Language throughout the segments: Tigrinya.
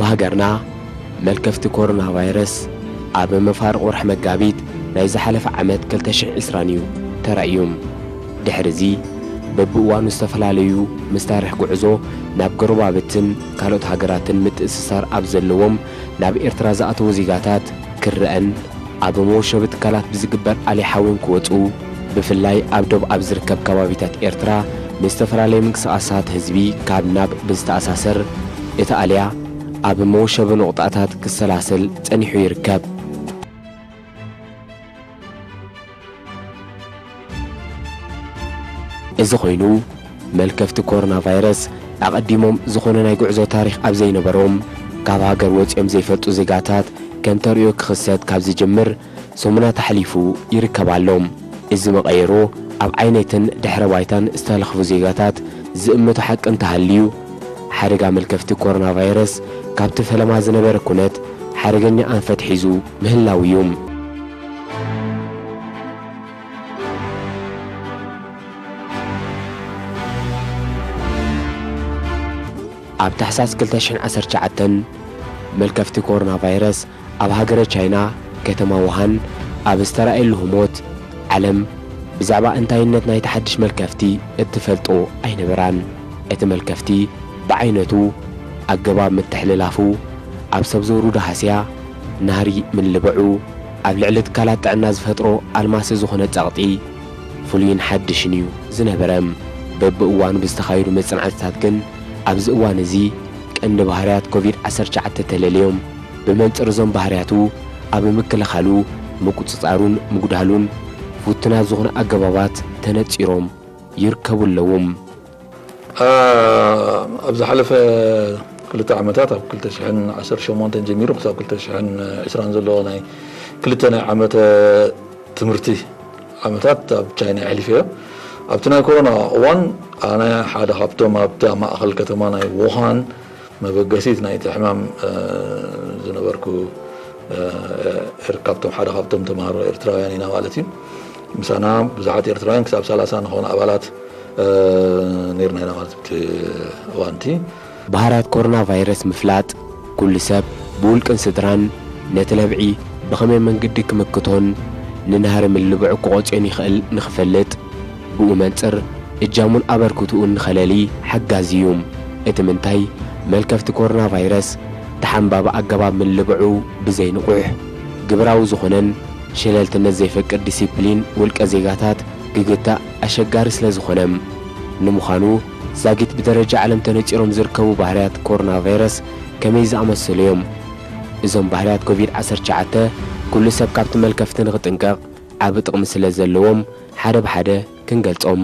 ሃገርና መልከፍቲ ኮሮና ቫይረስ ኣብ መፋርቕ ወርሒ መጋቢት ናይ ዝሓለፈ ዓመት ክልተ ሽሕን ዕስራን እዩ ተራእዩ። ድሕሪ እዚ በብእዋኑ ዝተፈላለዩ ምስ ታሪኽ ጉዕዞ ናብ ጎረባብትን ካልኦት ሃገራትን ምትእስሳር ኣብ ዘለዎም ናብ ኤርትራ ዝኣተዉ ዜጋታት ክረኣን ኣብ መወሸቢ ትካላት ብዝግበር ኣልያ ሓዊም ክወጹ፣ ብፍላይ ኣብ ዶብ ኣብ ዝርከብ ከባቢታት ኤርትራ ንዝተፈላለዩ ምንቅስቓሳት ህዝቢ ካብ ናብ ብዝተኣሳሰር፣ እቲ ኣልያ ኣብ መወሸቢ ነቑጣታት ክሰላሰል ጸኒሑ ይርከብ። እዚ ኮይኑ፣ መልከፍቲ ኮሮና ቫይረስ ኣቐዲሞም ዝኾነ ናይ ጉዕዞ ታሪኽ ኣብ ዘይነበሮም፣ ካብ ሃገር ወጺኦም ዘይፈልጡ ዜጋታት ከም ተርእዮ ክኽሰት ካብ ዝጅምር ሰሙናት ኣሕሊፉ ይርከብ ኣሎ። እዚ መቐይሮ ኣብ ዓይነትን ድሕረ ባይታን ዝተለኽፉ ዜጋታት ዝእምቶ ሓቂ እንተሃልዩ፣ ሓደጋ መልከፍቲ ኮሮና ቫይረስ ካብቲ ፈለማ ዝነበረ ኩነት ሓደገኛ ኣንፈት ሒዙ ምህላው እዩ። ኣብ ታሕሳስ ክልተ ሽሕን ዓሰርተ ትሽዓተን፣ መልከፍቲ ኮሮና ቫይረስ ኣብ ሃገረ ቻይና፣ ከተማ ውሃን ኣብ ዝተራእየሉ ህሞት፣ ዓለም ብዛዕባ እንታይነት ናይቲ ሓድሽ መልከፍቲ እትፈልጦ ኣይነበራን። እቲ መልከፍቲ ብዓይነቱ፣ ኣገባብ ምትሕልላፉ፣ ኣብ ሰብ ዘውርዶ ሃስያ፣ ናህሪ ምልብዑ፣ ኣብ ልዕሊ ትካላት ጥዕና ዝፈጥሮ ኣልማሲ ዝኾነ ጸቕጢ፣ ፍሉይን ሓድሽን እዩ ዝነበረ። በብእዋኑ ብዝተኻየዱ መጽናዕትታት ግን፣ ኣብዚ እዋን እዚ ቀንዲ ባህርያት ኮቪድ ዓሰርተ ትሽዓተ ተለልዮም፣ ብመንጽር እዞም ባህርያቱ ኣብ ምክልኻሉ፣ ምቁጽጻሩን ምጉዳሉን ፍቱናት ዝኾኑ ኣገባባት ተነጺሮም ይርከቡ ኣለዉ። ኣ፣ ኣብ ዝሓለፈ ክልተ ዓመታት፣ ኣብ ክልተ ሽሕን ዓሰርተ ሸሞንተን ጀሚሩ ክሳብ ክልተ ሽሕን ዕስራን ዘሎ ናይ ክልተ ናይ ዓመተ ትምህርቲ ዓመታት ኣብ ቻይና የሕሊፈዮ። ኣብቲ ናይ ኮሮና እዋን ኣነ ሓደ ካብቶም ኣብቲ ኣብ ማእኸል ከተማ ናይ ውሃን መበገሲት ናይቲ ሕማም፣ እ፣ ዝነበርኩ፣ እ፣ ኤር-፣ ካብቶም ሓደ ካብቶም ተምሃሮ ኤርትራውያን ኢና ማለት እዩ። ምሳና ብዙሓት ኤርትራውያን ክሳብ ሰላሳ ንኾኑ ኣባላት፣ እ፣ ነይርና ኢና ማለት እቲ እዋንቲ። ባህርያት ኮሮና ቫይረስ ምፍላጥ ኩሉ ሰብ ብውልቅን ስድራን ነቲ ለብዒ ብኸመይ መንገዲ ክምክቶን ንናህሪ ምልብዑ ክቖጽዮን ይኽእል ንኽፈልጥ ብኡ መንጽር እጃሙን ኣበርክትኡን ንኸለሊ ሓጋዚ እዩ። እቲ ምንታይ፣ መልከፍቲ ኮሮና ቫይረስ ተሓምባቢ ኣገባብ ምልብዑ ብዘይ ንቑሕ፣ ግብራዊ ዝኾነን ሸለልትነት ዘይፈቅድ ዲሲፕሊን ውልቀ ዜጋታት ክግታእ ኣሸጋሪ ስለ ዝኾነ። ንምዃኑ፣ ዛጊት ብደረጃ ዓለም ተነጺሮም ዝርከቡ ባህርያት ኮሮና ቫይረስ ከመይ ዝኣመሰሉ እዮም? እዞም ባህርያት ኮቪድ ዓሰርተ ትሽዓተ ኩሉ ሰብ ካብቲ መልከፍቲ ንኽጥንቀቕ ዓቢ ጥቕሚ ስለ ዘለዎም፣ ሓደ ብሓደ ክንገልጾም።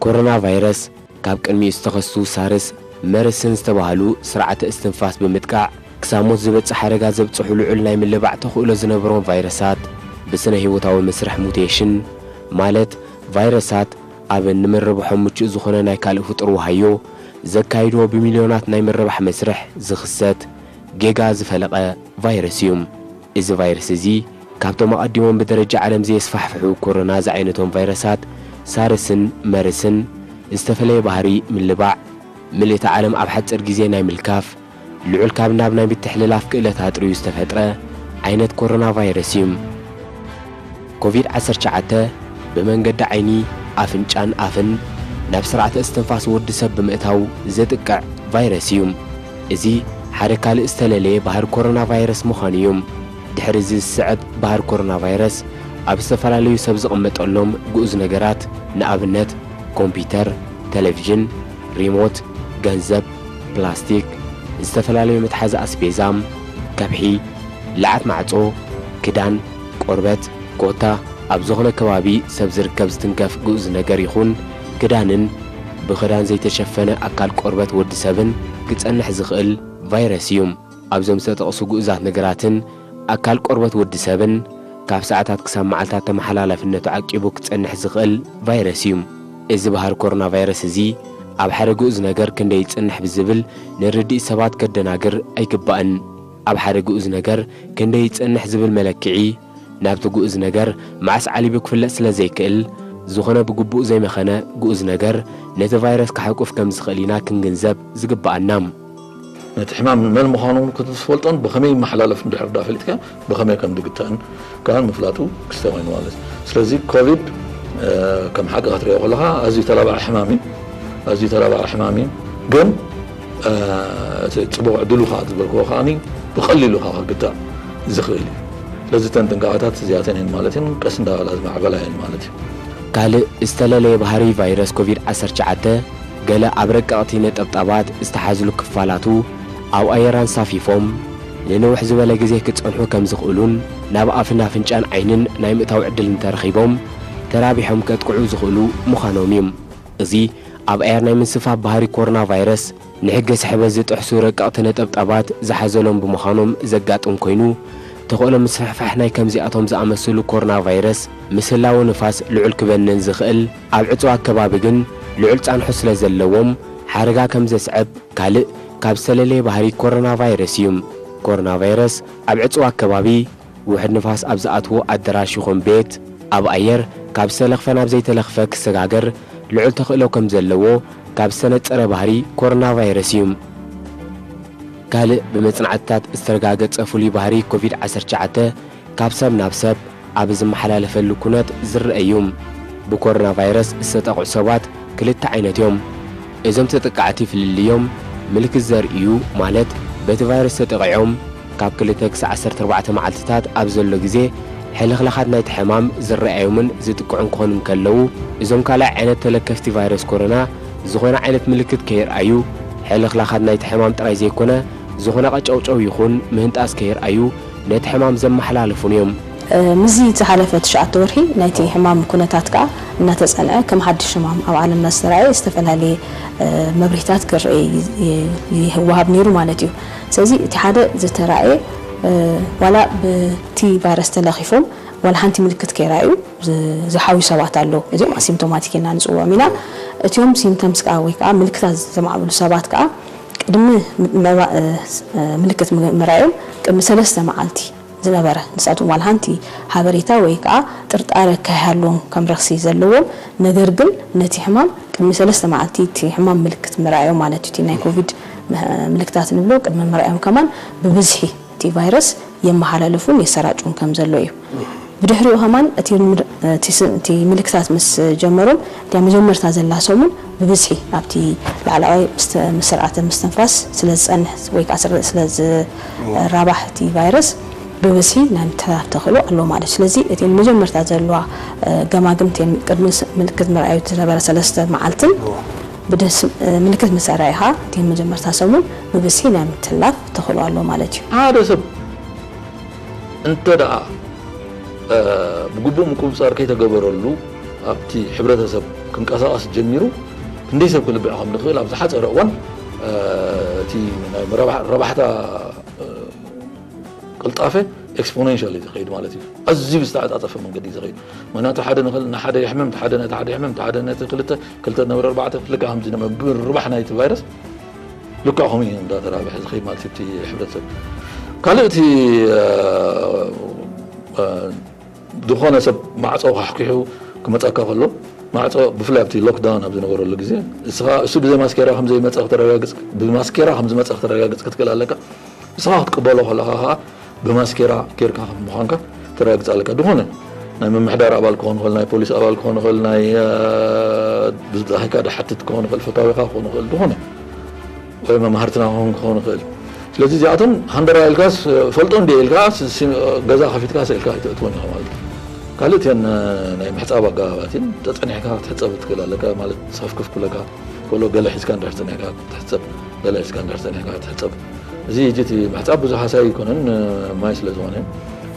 ኮሮና ቫይረስ ካብ ቅድሚኡ ዝተኸስቱ ሳርስ፣ መርስን ዝተባህሉ ስርዓተ እስትንፋስ ብምጥቃዕ ክሳብ ሞት ዝበጽሕ ሓደጋ ዘብጽሑ ልዑል ናይ ምልባዕ ተኽእሎ ዝነበሮም ቫይረሳት፣ ብስነ ህይወታዊ መስርሕ ሙቴሽን፣ ማለት ቫይረሳት ኣብ ንምርብሖም ምቹእ ዝኾነ ናይ ካልእ ፍጡር ውሃዮ ዘካይድዎ ብሚልዮናት ናይ ምርባሕ መስርሕ ዝኽሰት ጌጋ ዝፈለቐ ቫይረስ እዩ። እዚ ቫይረስ እዚ ካብቶም ኣቐዲሞም ብደረጃ ዓለም ዘየስፋሕፍሑ ኮሮና ዝዓይነቶም ቫይረሳት ሳርስን መርስን ዝተፈለየ ባህሪ ምልባዕ፣ ምልእቲ ዓለም ኣብ ሓጺር ግዜ ናይ ምልካፍ፣ ልዑል ካብ ናብ ናይ ምትሕልላፍ ክእለት ኣጥርዩ ዝተፈጥረ ዓይነት ኮሮና ቫይረስ እዩ። ኮቪድ ዓሰርተ ትሽዓተ ብመንገዲ ዓይኒ፣ ኣፍንጫን ኣፍን ናብ ስርዓተ እስትንፋስ ወዲ ሰብ ብምእታው ዘጥቅዕ ቫይረስ እዩ። እዚ ሓደ ካልእ ዝተለለየ ባህሪ ኮሮና ቫይረስ ምዃኑ እዩ። ድሕሪ እዚ ዝስዕብ ባህሪ ኮሮና ቫይረስ ኣብ ዝተፈላለዩ ሰብ ዝቕመጠሎም ግኡዝ ነገራት፣ ንኣብነት ኮምፒውተር፣ ቴሌቪዥን፣ ሪሞት፣ ገንዘብ፣ ፕላስቲክ፣ ዝተፈላለዩ መትሓዚ ኣስቤዛ፣ ከብሒ፣ ለዓት ማዕጾ፣ ክዳን፣ ቆርበት፣ ኮታ፣ ኣብ ዝኾነ ከባቢ ሰብ ዝርከብ ዝትንከፍ ግኡዝ ነገር ይኹን ክዳንን ብኽዳን ዘይተሸፈነ ኣካል ቆርበት ወዲ ሰብን ክጸንሕ ዝኽእል ቫይረስ እዩ። ኣብዞም ዝተጠቕሱ ግኡዛት ነገራትን ኣካል ቆርበት ወዲ ሰብን ካብ ሰዓታት ክሳብ መዓልታት ተመሓላላፍነቱ ዓቂቡ ክጸንሕ ዝኽእል ቫይረስ እዩ። እዚ ባህሪ ኮሮና ቫይረስ እዚ ኣብ ሓደ ግኡዝ ነገር ክንደይ ይጸንሕ ብዝብል ንርድኢት ሰባት ከደናግር ኣይግባእን። ኣብ ሓደ ግኡዝ ነገር ክንደይ ይጸንሕ ዝብል መለክዒ ናብቲ ግኡዝ ነገር መዓስ ዓሊቡ ክፍለጥ ስለ ዘይክእል፣ ዝኾነ ብግቡእ ዘይመኸነ ግኡዝ ነገር ነቲ ቫይረስ ክሓቁፍ ከም ዝኽእል ኢና ክንግንዘብ ዝግባኣና። ነቲ ሕማም መን ምዃኑ ክትፈልጦን ብኸመይ ይመሓላለፍ እንድሕር ዳ ፈሊጥካ ብኸመይ ከም ዝግታእን ከኣ ምፍላጡ ክስተማይ ማለት እዩ። ስለዚ ኮቪድ ከም ሓቂ ክትሪኦ ከለኻ ኣዝዩ ተላባዒ ሕማም እዩ። ኣዝዩ ተላባዒ ሕማም እዩ። ግን እቲ ጽቡቕ ዕድሉ ከዓ ዝበልክዎ ከዓ ብቐሊሉ ከዓ ክግታእ ዝኽእል እዩ። ስለዚ እተን ጥንቃቐታት እዚኣተን እየን ማለት እየን። ቀስ እንዳበላ ዝማዕበላ እየን ማለት እዩ። ካልእ ዝተለለየ ባህሪ ቫይረስ ኮቪድ ዓሰርተ ትሽዓተ፣ ገለ ኣብ ረቀቕቲ ነጠብጣባት ዝተሓዝሉ ክፋላቱ ኣብ ኣየር ኣንሳፊፎም ንንውሕ ዝበለ ግዜ ክጸንሑ ከም ዝኽእሉን ናብ ኣፍን ኣፍንጫን ዓይንን ናይ ምእታው ዕድል እንተረኺቦም ተራቢሖም ከጥቅዑ ዝኽእሉ ምዃኖም እዩ። እዚ ኣብ ኣየር ናይ ምንስፋፍ ባህሪ ኮሮና ቫይረስ ንሕጊ ስሕበት ዝጥሕሱ ረቀቕቲ ነጠብጣባት ዝሓዘሎም ብምዃኖም ዘጋጥም ኮይኑ፣ ተኽእሎ ምስፍሕፋሕ ናይ ከምዚኣቶም ዝኣመስሉ ኮሮና ቫይረስ ምስ ህላወ ንፋስ ልዑል ክበንን ዝኽእል፣ ኣብ ዕጹው ኣከባቢ ግን ልዑል ጻንሖ ስለ ዘለዎም ሓደጋ ከም ዘስዕብ ካልእ ካብ ዝተለለየ ባህሪ ኮሮና ቫይረስ እዩ። ኮሮና ቫይረስ ኣብ ዕጹው ኣከባቢ ውሕድ ንፋስ ኣብ ዝኣትዎ ኣደራሽ ይኹን ቤት ኣብ ኣየር ካብ ዝተለኽፈ ናብ ዘይተለኽፈ ክሰጋገር ልዑል ተኽእሎ ከም ዘለዎ ካብ ዝተነጸረ ባህሪ ኮሮና ቫይረስ እዩ። ካልእ ብመጽናዕትታት ዝተረጋገጸ ፍሉይ ባህሪ ኮቪድ ዓሰርተ ትሽዓተ ካብ ሰብ ናብ ሰብ ኣብ ዝመሓላለፈሉ ኩነት ዝረአ እዩ። ብኮሮና ቫይረስ ዝተጠቕዑ ሰባት ክልተ ዓይነት እዮም። እዞም ተጠቃዕቲ ፍልልዮም ምልክት ዘርእዩ ማለት በቲ ቫይረስ ተጠቒዖም ካብ ክልተ ክሳዕ ዓሰርተ ኣርባዕተ መዓልትታት ኣብ ዘሎ ግዜ ሕልኽላኻት ናይቲ ሕማም ዝረኣዮምን ዝጥቅዑን ክኾኑ እንከለዉ፣ እዞም ካልኣይ ዓይነት ተለከፍቲ ቫይረስ ኮሮና ዝኾነ ዓይነት ምልክት ከየርኣዩ፣ ሕልኽላኻት ናይቲ ሕማም ጥራይ ዘይኮነ፣ ዝኾነ ቀጨውጨው ይኹን ምህንጣስ ከየርኣዩ ነቲ ሕማም ዘመሓላልፉን እዮም። ምስዚ ዝሓለፈ ትሽዓተ ወርሒ ናይቲ ሕማም ኩነታት ከኣ እናተጸንዐ ከም ሓድሽ ሕማም ኣብ ዓለምና ዝተራእየ ዝተፈላለየ መብርሂታት ክረአ ይወሃብ ነይሩ ማለት እዩ። ስለዚ እቲ ሓደ ዝተራእየ ዋላ ብቲ ቫይረስ ተለኺፎም ዋላ ሓንቲ ምልክት ከይረኣዩ ዝሓውዩ ሰባት ኣለዉ። እዚኦም ኣሲምቶማቲክ ኢልና ንጽውዖም ኢና። እቲኦም ሲምተምስ ከኣ ወይ ከኣ ምልክታት ዘማዕብሉ ሰባት ከኣ ቅድሚ ምልክት ምርኣዮም ቅድሚ ሰለስተ መዓልቲ ዝነበረ ንሳቶም ዋላ ሓንቲ ሓበሬታ ወይ ከዓ ጥርጣረ ከይሃልዎም ከም ረኽሲ ዘለዎም፣ ነገር ግን ነቲ ሕማም ቅድሚ ሰለስተ መዓልቲ እቲ ሕማም ምልክት ምርኣዮም ማለት እዩ። እቲ ናይ ኮቪድ ምልክታት ንብሎ ቅድሚ ምርኣዮም ከማን ብብዝሒ እቲ ቫይረስ የመሓላልፉን የሰራጭውን ከም ዘሎ እዩ። ብድሕሪኡ ከማን እቲ ምልክታት ምስ ጀመሮም እቲያ መጀመርታ ዘላ ሰሙን ብብዝሒ ኣብቲ ላዕለዋይ ስርዓተ ምስትንፋስ ስለ ዝፀንሕ ወይ ከዓ ስለ ዝራባሕ እቲ ቫይረስ ብብዝሒ ናይ ምትሕልላፍ ተኽእሎ ኣለዎ ማለት እዩ። ስለዚ እቲ መጀመርታ ዘለዋ ገማግም ቅድሚ ምልክት ምርኣዩ ዝነበረ ሰለስተ መዓልትን ምልክት ምስ ኣርኣዩ ከዓ እቲ መጀመርታ ሰሙን ብብዝሒ ናይ ምትሕልላፍ ተኽእሎ ኣለዎ ማለት እዩ። ሓደ ሰብ እንተ ደኣ ብግቡእ ምቁጽጻር ከይተገበረሉ ኣብቲ ሕብረተሰብ ክንቀሳቐስ ጀሚሩ ክንደይ ሰብ ክልብዕ ከም ንኽእል ኣብ ዝሓጸረ እዋን እቲ ናይ ረባሕታ ቅልጣፈ ኤክስፖነንሻል እዩ ዝኸይድ ማለት እዩ። ኣዝዩ ብዝተዓጻጸፈ መንገዲ እዩ ዝኸይድ። ምክንያቱ ሓደ ንኽእል ንሓደ የሕምም፣ ሓደ ነቲ ሓደ የሕምም፣ ሓደ ነቲ ክልተ፣ ክልተ ነብሪ ኣርባዕተ፣ ልክዕ ከምዚ ንመ-፣ ብምርባሕ ናይቲ ቫይረስ ልክዕ ከምኡ እዩ እንዳተራብሐ ዝኸይድ ማለት እዩ እቲ ሕብረተሰብ። ካልእ እቲ ዝኾነ ሰብ ማዕጾ ካሕኪሑ ክመጸካ ከሎ ማዕጾ ብፍላይ ኣብቲ ሎክዳውን ኣብ ዝነበረሉ ግዜ እስኻ እሱ ብዘይ ማስኬራ ከም ዘይመጸ ክተረጋግጽ ብማስኬራ ከም ዝመጸ ክተረጋግጽ ክትክእል ኣለካ። ንስኻ ክትቅበሎ ከለኻ ከዓ ብማስኬራ ጌርካ ከም ምዃንካ ተረጋግጽ ኣለካ። ዝኾነ ናይ ምምሕዳር ኣባል ክኾን ይኽእል፣ ናይ ፖሊስ ኣባል ክኾን ይኽእል፣ ናይ ብዛሂካ ድሓትት ክኾን ይኽእል፣ ፈታዊኻ ክኾን ይኽእል፣ ዝኾነ ወይ መማህርትና ክኾን ክኾን ይኽእል። ስለዚ እዚኣቶም ሃንደራ ኢልካስ ፈልጦ እንዲ ኢልካ ገዛ ከፊትካ ስእልካ ኣይተእትወን ኢኻ ማለት እዩ። ካልእ እተን ናይ ምሕጻብ ኣገባባት እየን። ተጸኒሕካ ክትሕጸብ ትኽእል ኣለካ ማለት ሰፍክፍ ክብለካ ከሎ ገለ ሒዝካ እንድሕር ጸኒሕካ ትሕጸብ፣ ገለ ሒዝካ እንድሕር ጸኒሕካ ትሕጸብ። እዚ ሕጂ እቲ ምሕጻብ ብዙሕ ሃሳይ ኣይኮነን፣ ማይ ስለ ዝኾነ።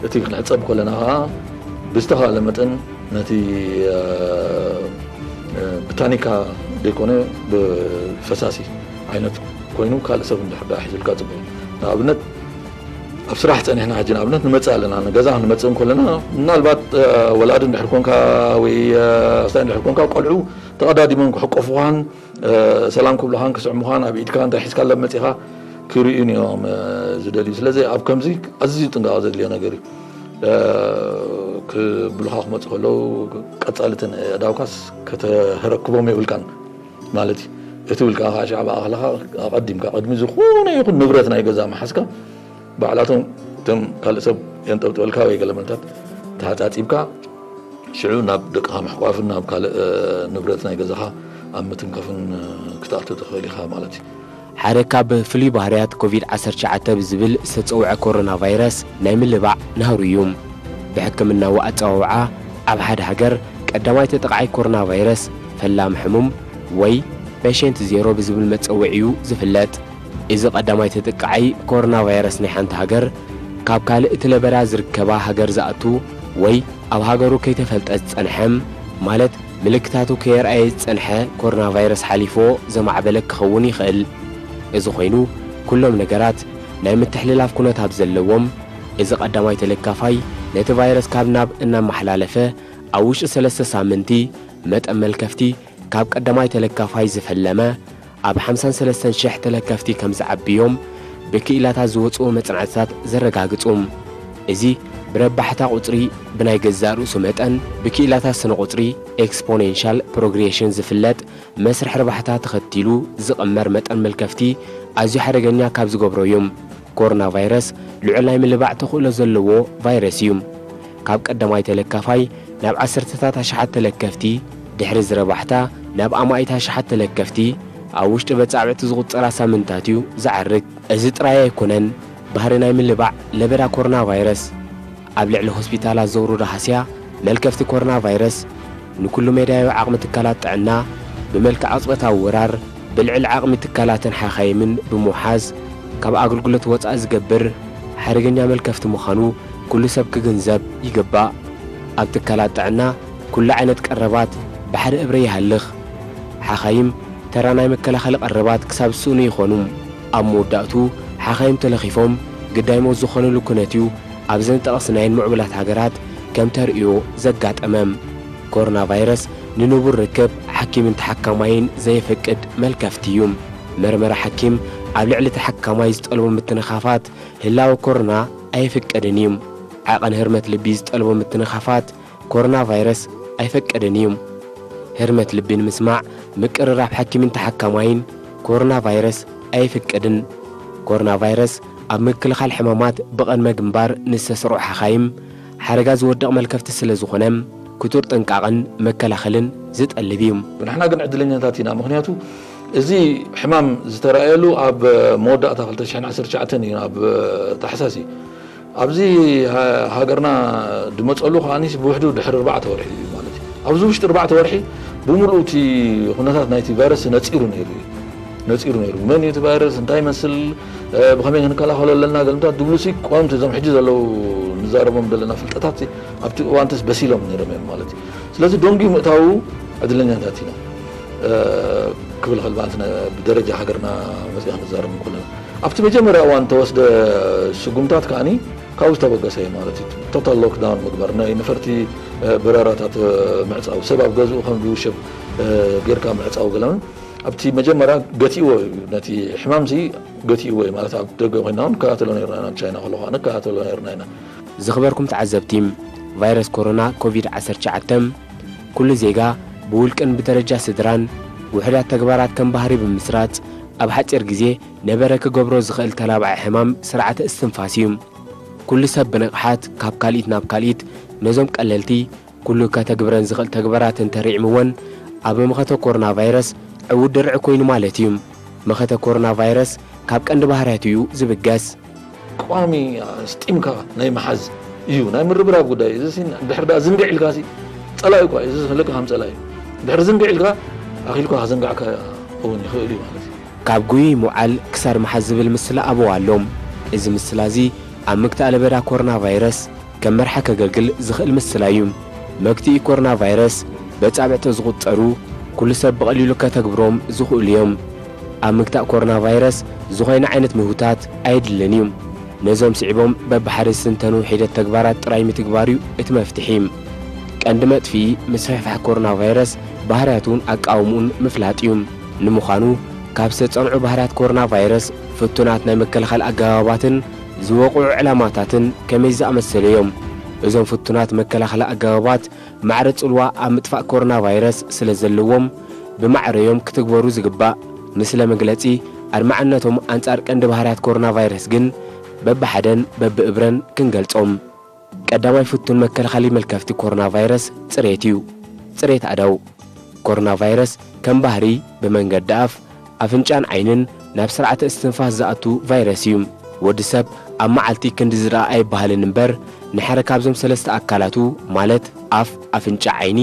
እቲ ክንሕጸብ ከለና ኸዓ ብዝተኻእለ መጠን ነቲ ብታኒካ ዘይኮነ ብፈሳሲ ዓይነት ኮይኑ ካልእ ሰብ እንድሕር ደኣ ሒዙልካ ጽቡቕ። ንኣብነት ኣብ ስራሕ ጸኒሕና ሕጂ ንኣብነት ንመጽእ ኣለና፣ ንገዛ ክንመጽእ እንከለና ምናልባት ወላዲ እንድሕር ኮንካ ወይ ኣስታይ እንድሕር ኮንካ ቆልዑ ተቐዳዲሞም ክሕቆፉኻን ሰላም ክብሉኻን ክስዕሙኻን ኣብ ኢድካ እንታይ ሒዝካ ኣለብ መጺኻ ክርእዩን እዮም ዝደልዩ። ስለዚ ኣብ ከምዚ ኣዝዩ ጥንቃቐ ዘድልዮ ነገር እዩ። ክብሉኻ ክመጹ ከለዉ ቀጻልትን ኣእዳውካስ ከተረክቦም የብልካን ማለት እዩ። እቲ ውልቃ ከዓ ሻዕ ብኣኽልኻ ኣቐዲምካ፣ ቅድሚ ዝኾነ ይኹን ንብረት ናይ ገዛ መሓዝካ፣ ባዕላቶም እቶም ካልእ ሰብ የንጠብጥበልካ ወይ ገለ መልታት ተሓጻጺብካ፣ ሽዑ ናብ ደቅኻ ምሕቋፍን ናብ ካልእ ንብረት ናይ ገዛኻ ኣብ ምትንካፍን ክትኣቱ ትኽእል ኢኻ ማለት እዩ። ሓደ ካብ ፍሉይ ባህርያት ኮቪድ ዓሰርተ ትሽዓተ ብዝብል ዝተጸውዐ ኮሮና ቫይረስ ናይ ምልባዕ ናህሩ እዩ። ብሕክምናዊ ኣጸዋውዓ ኣብ ሓደ ሃገር ቀዳማይ ተጠቃዓይ ኮሮና ቫይረስ ፈላሚ ሕሙም ወይ ፔሸንት ዜሮ ብዝብል መጸውዒ እዩ ዝፍለጥ። እዚ ቀዳማይ ተጠቃዓይ ኮሮና ቫይረስ ናይ ሓንቲ ሃገር ካብ ካልእ እቲ ለበዳ ዝርከባ ሃገር ዝኣቱ ወይ ኣብ ሃገሩ ከይተፈልጠ ዝጸንሐ፣ ማለት ምልክታቱ ከየርኣየ ዝጸንሐ ኮሮና ቫይረስ ሓሊፎ ዘማዕበለ ክኸውን ይኽእል። እዚ ኮይኑ፣ ኩሎም ነገራት ናይ ምትሕልላፍ ኩነታት ዘለዎም፣ እዚ ቀዳማይ ተለካፋይ ነቲ ቫይረስ ካብ ናብ እናመሓላለፈ ኣብ ውሽጢ ሰለስተ ሳምንቲ መጠን መልከፍቲ ካብ ቀዳማይ ተለካፋይ ዝፈለመ ኣብ ሓምሳን ሰለስተን ሽሕ ተለከፍቲ ከም ዝዓብዮም ብክኢላታት ዝወፅኡ መፅናዕትታት ዘረጋግፁ። እዚ ብረባሕታ ቁፅሪ ብናይ ገዛእ ርእሱ መጠን ብክኢላታት ስነ ቁፅሪ ኤክስፖኔንሻል ፕሮግሬሽን ዝፍለጥ መስርሕ ረባሕታ ተኸቲሉ ዝቕመር መጠን መልከፍቲ ኣዝዩ ሓደገኛ ካብ ዝገብሮ እዩ። ኮሮና ቫይረስ ልዑል ናይ ምልባዕ ተኽእሎ ዘለዎ ቫይረስ እዩ። ካብ ቀዳማይ ተለካፋይ ናብ ዓሰርተታት ኣሽሓት ተለከፍቲ፣ ድሕሪ እዚ ረባሕታ ናብ ኣማኢት ኣሽሓት ተለከፍቲ ኣብ ውሽጢ በጻብዕቲ ዝቑጸራ ሳምንታት እዩ ዝዓርግ። እዚ ጥራይ ኣይኮነን፣ ባህሪ ናይ ምልባዕ ለበዳ ኮሮና ቫይረስ ኣብ ልዕሊ ሆስፒታላት ዘውርዶ ሃስያ፣ መልከፍቲ ኮሮና ቫይረስ ንኩሉ ሜዳያዊ ዓቕሚ ትካላት ጥዕና ብመልክዕ ቅጽበታዊ ወራር ብልዕሊ ዓቕሚ ትካላትን ሓኻይምን ብምውሓዝ ካብ ኣገልግሎት ወጻኢ ዝገብር ሓደገኛ መልከፍቲ ምዃኑ ኩሉ ሰብ ክግንዘብ ይግባእ። ኣብ ትካላት ጥዕና ኩሉ ዓይነት ቀረባት ብሓደ እብረ ይሃልኽ። ሓኻይም ተራ ናይ መከላኸሊ ቀረባት ክሳብ ዝስእኑ ይኾኑ። ኣብ መወዳእቱ ሓኻይም ተለኺፎም ግዳይ ሞት ዝኾኑሉ ኩነት እዩ ኣብዘን ጠቐስናየን ምዕቡላት ሃገራት ከም ተርእዮ ዘጋጠመ። ኮሮና ቫይረስ ንንቡር ርክብ ሓኪምን ተሓካማይን ዘየፈቅድ መልከፍቲ እዩ። መርመራ ሓኪም ኣብ ልዕሊ ተሓካማይ ዝጠልቦ ምትንኻፋት ህላወ ኮሮና ኣይፍቀድን እዩ። ዓቐን ህርመት ልቢ ዝጠልቦ ምትንኻፋት ኮሮና ቫይረስ ኣይፈቀድን እዩ። ህርመት ልቢ ንምስማዕ ምቅርራብ ሓኪምን ተሓካማይን ኮሮና ቫይረስ ኣይፍቀድን። ኮሮና ቫይረስ ኣብ ምክልኻል ሕማማት ብቐድመ ግንባር ንዝተሰርዑ ሓኻይም ሓደጋ ዝወድቕ መልከፍቲ ስለ ዝኾነ ክቱር ጥንቃቕን መከላኸልን ዝጠልብ እዩ። ንሕና ግን ዕድለኛታት ኢና፣ ምኽንያቱ እዚ ሕማም ዝተራእየሉ ኣብ መወዳእታ ክልተ ሽሕን ዓሰርተ ትሽዓተን እዩ፣ ኣብ ታሕሳስ እዩ። ኣብዚ ሃ-፣ ሃገርና ድመጸሉ ከኣኒስ ብውሕዱ ድሕሪ ኣርባዕተ ወርሒ እዩ ማለት እዩ። ኣብዚ ውሽጢ ኣርባዕተ ወርሒ ብምሉኡ እቲ ኩነታት ናይቲ ቫይረስ ነጺሩ ነይሩ እዩ። ነጺሩ ነይሩ። መን እዩ እቲ ቫይረስ? እንታይ ይመስል? እ፣ ብኸመይ ክንከላኸሎ ኣለና? ገልምታት ድብሉሲ ቀወምቲ እዞም ሕጂ ዘለዉ ንዛረቦም ዘለና ፍልጠታት ኣብቲ እዋንትስ በሲሎም ነይሮም እዮም ማለት እዩ። ስለዚ ደንጉዩ ምእታዉ ዕድለኛታት ኢና፣ እ፣ ክብል ይኽእል ማለት ነ-፣ ብደረጃ ሃገርና መጺኣ ክንዛረብ እንከለና። ኣብቲ መጀመርያ እዋን ተወስደ ስጉምታት ከኣኒ ካብኡ ዝተበገሰ እዩ ማለት እዩ። ቶታል ሎክዳውን ምግባር፣ ናይ ነፈርቲ፣ እ፣ በረራታት፣ እ፣ ምዕጻው፣ ሰብ ኣብ ገዝኡ ከም ዝውሸብ፣ እ፣ ጌርካ ምዕጻው ገለምን ኣብቲ መጀመርያ ገቲእዎ እዩ። ነቲ ሕማምሲ ገቲእዎ እዩ ማለት ኣብ ደገ ኮይና እውን ንከታተሎ ነይርና ኢና። ኣብ ቻይና ከለኹ ከዓ ንከታተሎ ነይርና ኢና። ዝኽበርኩም ተዓዘብቲ፣ ቫይረስ ኮሮና ኮቪድ ዓሰርተ ትሽዓተ ኩሉ ዜጋ ብውልቅን ብደረጃ ስድራን ውሑዳት ተግባራት ከም ባህሪ ብምስራጽ ኣብ ሓጺር ግዜ ነበረ ክገብሮ ዝኽእል ተላባዒ ሕማም ስርዓተ እስትንፋስ እዩ። ኩሉ ሰብ ብንቕሓት ካብ ካልኢት ናብ ካልኢት ነዞም ቀለልቲ ኩሉ ከተግብረን ዝኽእል ተግባራት እንተሪዕምወን ኣብ መኸተ ኮሮና ቫይረስ ዕዉት ድርዒ ኮይኑ ማለት እዩ። መኸተ ኮሮና ቫይረስ ካብ ቀንዲ ባህርያቱ እዩ ዝብገስ። ቋሚ ኣስጢምካ ናይ ምሓዝ እዩ፣ ናይ ምርብራብ ጉዳይ። እዚ ሲ ድሕር ደኣ ዝንግዕ ኢልካ ሲ ጸላኢ እኳ እዩ፣ እዚ ልክዕ ከም ጸላኢ እዩ። ድሕር ዝንግዕ ኢልካ ኣኺልካ ከዘንጋዕካ እውን ይኽእል እዩ ማለት እዩ። ካብ ጉይይ ምውዓል ክሳድ ምሓዝ ዝብል ምስላ ኣበው ኣሎ። እዚ ምስላ እዚ ኣብ ምግታእ ለበዳ ኮሮና ቫይረስ ከም መርሓ ከገልግል ዝኽእል ምስላ እዩ። መግትኢ ኮሮና ቫይረስ በጻብዕቲ ዝቑጸሩ ኩሉ ሰብ ብቐሊሉ ከተግብሮም ዝኽእሉ እዮም። ኣብ ምግታእ ኮሮና ቫይረስ ዝኾነ ዓይነት ምህውታት ኣየድልን እዩ። ነዞም ስዒቦም በብሓደ ዝትንተኑ ሒደት ተግባራት ጥራይ ምትግባር እዩ እቲ መፍትሒ። ቀንዲ መጥፍኢ ምስፍሕፋሕ ኮሮና ቫይረስ ባህርያቱን ኣቃውምኡን ምፍላጥ እዩ። ንምዃኑ ካብ ዝተጸንዑ ባህርያት ኮሮና ቫይረስ ፍቱናት ናይ መከላኸሊ ኣገባባትን ዝወቕዑ ዕላማታትን ከመይ ዝኣመሰሉ እዮም? እዞም ፍቱናት መከላኸሊ ኣገባባት ማዕረ ጽልዋ ኣብ ምጥፋእ ኮሮና ቫይረስ ስለ ዘለዎም ብማዕረ እዮም ክትግበሩ ዝግባእ። ምስለ መግለጺ ኣድማዕነቶም ኣንጻር ቀንዲ ባህርያት ኮሮና ቫይረስ ግን በብሓደን በብእብረን ክንገልጾም። ቀዳማይ ፍቱን መከላኸሊ መልከፍቲ ኮሮና ቫይረስ ጽሬት እዩ። ጽሬት ኣእዳው። ኮሮና ቫይረስ ከም ባህሪ ብመንገዲ ኣፍ፣ ኣፍንጫን ዓይንን ናብ ስርዓተ እስትንፋስ ዝኣቱ ቫይረስ እዩ። ወዲ ሰብ ኣብ መዓልቲ ክንዲ ዝረኣ ኣይበሃልን እምበር፣ ንሓደ ካብዞም ሰለስተ ኣካላቱ ማለት ኣፍ፣ ኣፍንጫ፣ ዓይኒ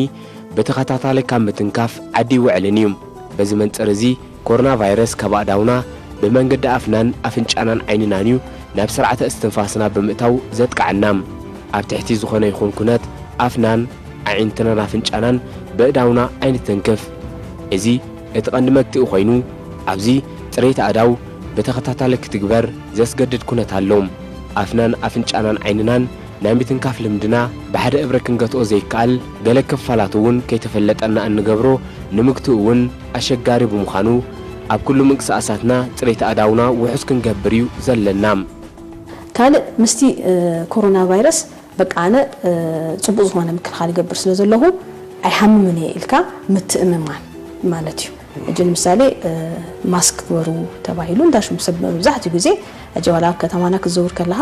ብተኸታታሊ ካብ ምትንካፍ ዓዲ ይውዕልን እዩ። በዚ መንጽር እዚ ኮሮና ቫይረስ ካብ ኣእዳውና ብመንገዲ ኣፍናን ኣፍንጫናን ዓይንናን እዩ ናብ ስርዓተ እስትንፋስና ብምእታው ዘጥቅዓና። ኣብ ትሕቲ ዝኾነ ይኹን ኩነት ኣፍናን ኣዒንትናን ኣፍንጫናን በእዳውና ኣይንተንክፍ። እዚ እቲ ቀንዲ መግትኢ ኮይኑ፣ ኣብዚ ጽሬት ኣእዳው ብተኸታታሊ ክትግበር ዘስገድድ ኩነት ኣሎ። ኣፍናን ኣፍንጫናን ዓይንናን ናይ ምትንካፍ ልምድና ብሓደ እብረ ክንገትኦ ዘይከኣል፣ ገለ ክፋላቱ እውን ከይተፈለጠና እንገብሮ ንምግትኡ እውን ኣሸጋሪ ብምዃኑ፣ ኣብ ኩሉ ምንቅስቓሳትና ጽሬት ኣእዳውና ውሑስ ክንገብር እዩ ዘለና። ካልእ ምስቲ፣ እ፣ ኮሮና ቫይረስ በቃ ኣነ፣ እ፣ ጽቡቕ ዝኾነ ምክልኻል ይገብር ስለ ዘለኹ ኣይሓምምን እየ ኢልካ ምትእምማን ማለት እዩ። ሕጂ ንምሳሌ፣ እ፣ ማስክ ግበሩ ተባሂሉ እንዳ ሽሙ ሰብ መብዛሕትኡ ግዜ፣ ሕጂ ዋላ ኣብ ከተማና ክትዘውር ከለኻ፣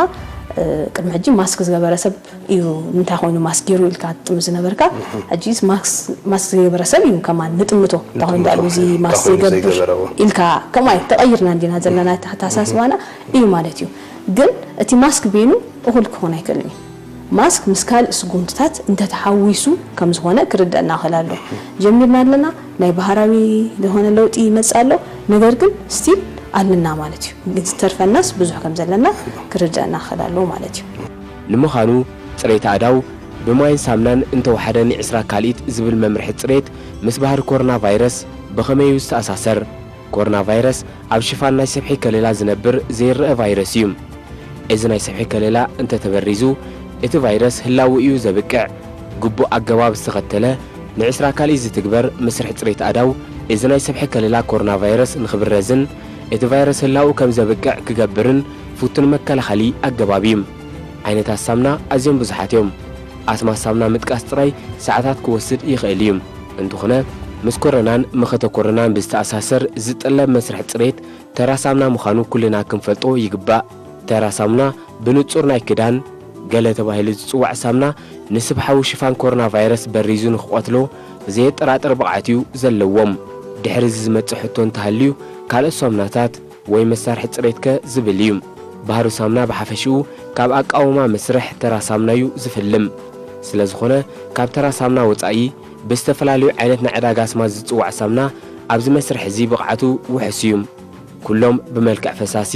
እ፣ ቅድሚ ሕጂ ማስክ ዝገበረ ሰብ እዩ እንታይ ኮይኑ ማስክ ገይሩ ኢልካ ትጥምት ዝነበርካ። ሕጂስ ማስክ፣ ማስክ ዘይገበረ ሰብ እዩ ከማን ንጥምቶ። እንታይ ኮይኑ እንታይ ደኣሉ እዚ ኮይኑ፣ እንታይ ማስክ ኮይኑ ዘይገብር ዘይገበረ እውን? ኢልካ ከምኡ ዓይነት ተቐይርና እንዲና ዘለና፣ እቲ ኣተሓሳስባና እዩ ማለት እዩ። ግን እቲ ማስክ በይኑ እኹል ክኾን ኣይክእልን እዩ። ማስክ ምስ ካልእ ስጉምትታት እንተተሓዊሱ ከም ዝኾነ ክርደእና ክእል ኣሎ። ጀሚርና ኣለና፣ ናይ ባህራዊ ዝኾነ ለውጢ ይመጽእ ኣሎ፣ ነገር ግን ስቲል ኣለና ማለት እዩ። ግን ዝተርፈናስ ብዙሕ ከም ዘለና ክርደእና ክእል ኣሎ ማለት እዩ። ንምዃኑ ጽሬት ኣእዳው ብማይን ሳምናን እንተወሓደ ንዒስራ ካልኢት ዝብል መምርሒ ጽሬት ምስ ባህሪ ኮሮና ቫይረስ ብኸመይ እዩ ዝተኣሳሰር? ኮሮና ቫይረስ ኣብ ሽፋን ናይ ሰብሒ ከለላ ዝነብር ዘይረአ ቫይረስ እዩ። እዚ ናይ ሰብሒ ከለላ እንተተበሪዙ፣ እቲ ቫይረስ ህላወ እዩ ዘብቅዕ። ግቡእ ኣገባብ ዝተኸተለ ንዒስራ ካልኢት ዝትግበር መስርሕ ጽሬት ኣእዳው፣ እዚ ናይ ሰብሒ ከለላ ኮሮና ቫይረስ ንኽብረዝን እቲ ቫይረስ ህላወኡ ከም ዘብቅዕ ክገብርን ፍቱን መከላኸሊ ኣገባብ እዩ። ዓይነታት ሳምና ኣዝዮም ብዙሓት እዮም። ኣስማት ሳምና ምጥቃስ ጥራይ ሰዓታት ክወስድ ይኽእል እዩ። እንተኾነ፣ ምስ ኮረናን መኸተ ኮረናን ብዝተኣሳሰር ዝጥለብ መስርሕ ጽሬት ተራ ሳምና ምዃኑ ኩልና ክንፈልጦ ይግባእ። ተራ ሳምና ብንጹር ናይ ክዳን፣ ገለ ተባሂሉ ዝጽዋዕ ሳምና ንስብሓዊ ሽፋን ኮሮና ቫይረስ በሪዙ ንኽቐትሎ ዘየጠራጥር ብቕዓት እዩ ዘለዎም። ድሕሪ እዚ ዝመጽእ ሕቶ እንተሃልዩ፣ ካልኦት ሳምናታት ወይ መሳርሒ ጽሬትከ ዝብል እዩ። ባህሪ ሳምና ብሓፈሽኡ ካብ ኣቃውማ መስርሕ ተራ ሳምና እዩ ዝፍልም። ስለ ዝኾነ፣ ካብ ተራ ሳምና ወጻኢ ብዝተፈላለዩ ዓይነት ናይ ዕዳጋ ኣስማት ዝጽዋዕ ሳምና ኣብዚ መስርሕ እዚ ብቕዓቱ ውሑስ እዩ። ኩሎም ብመልክዕ ፈሳሲ፣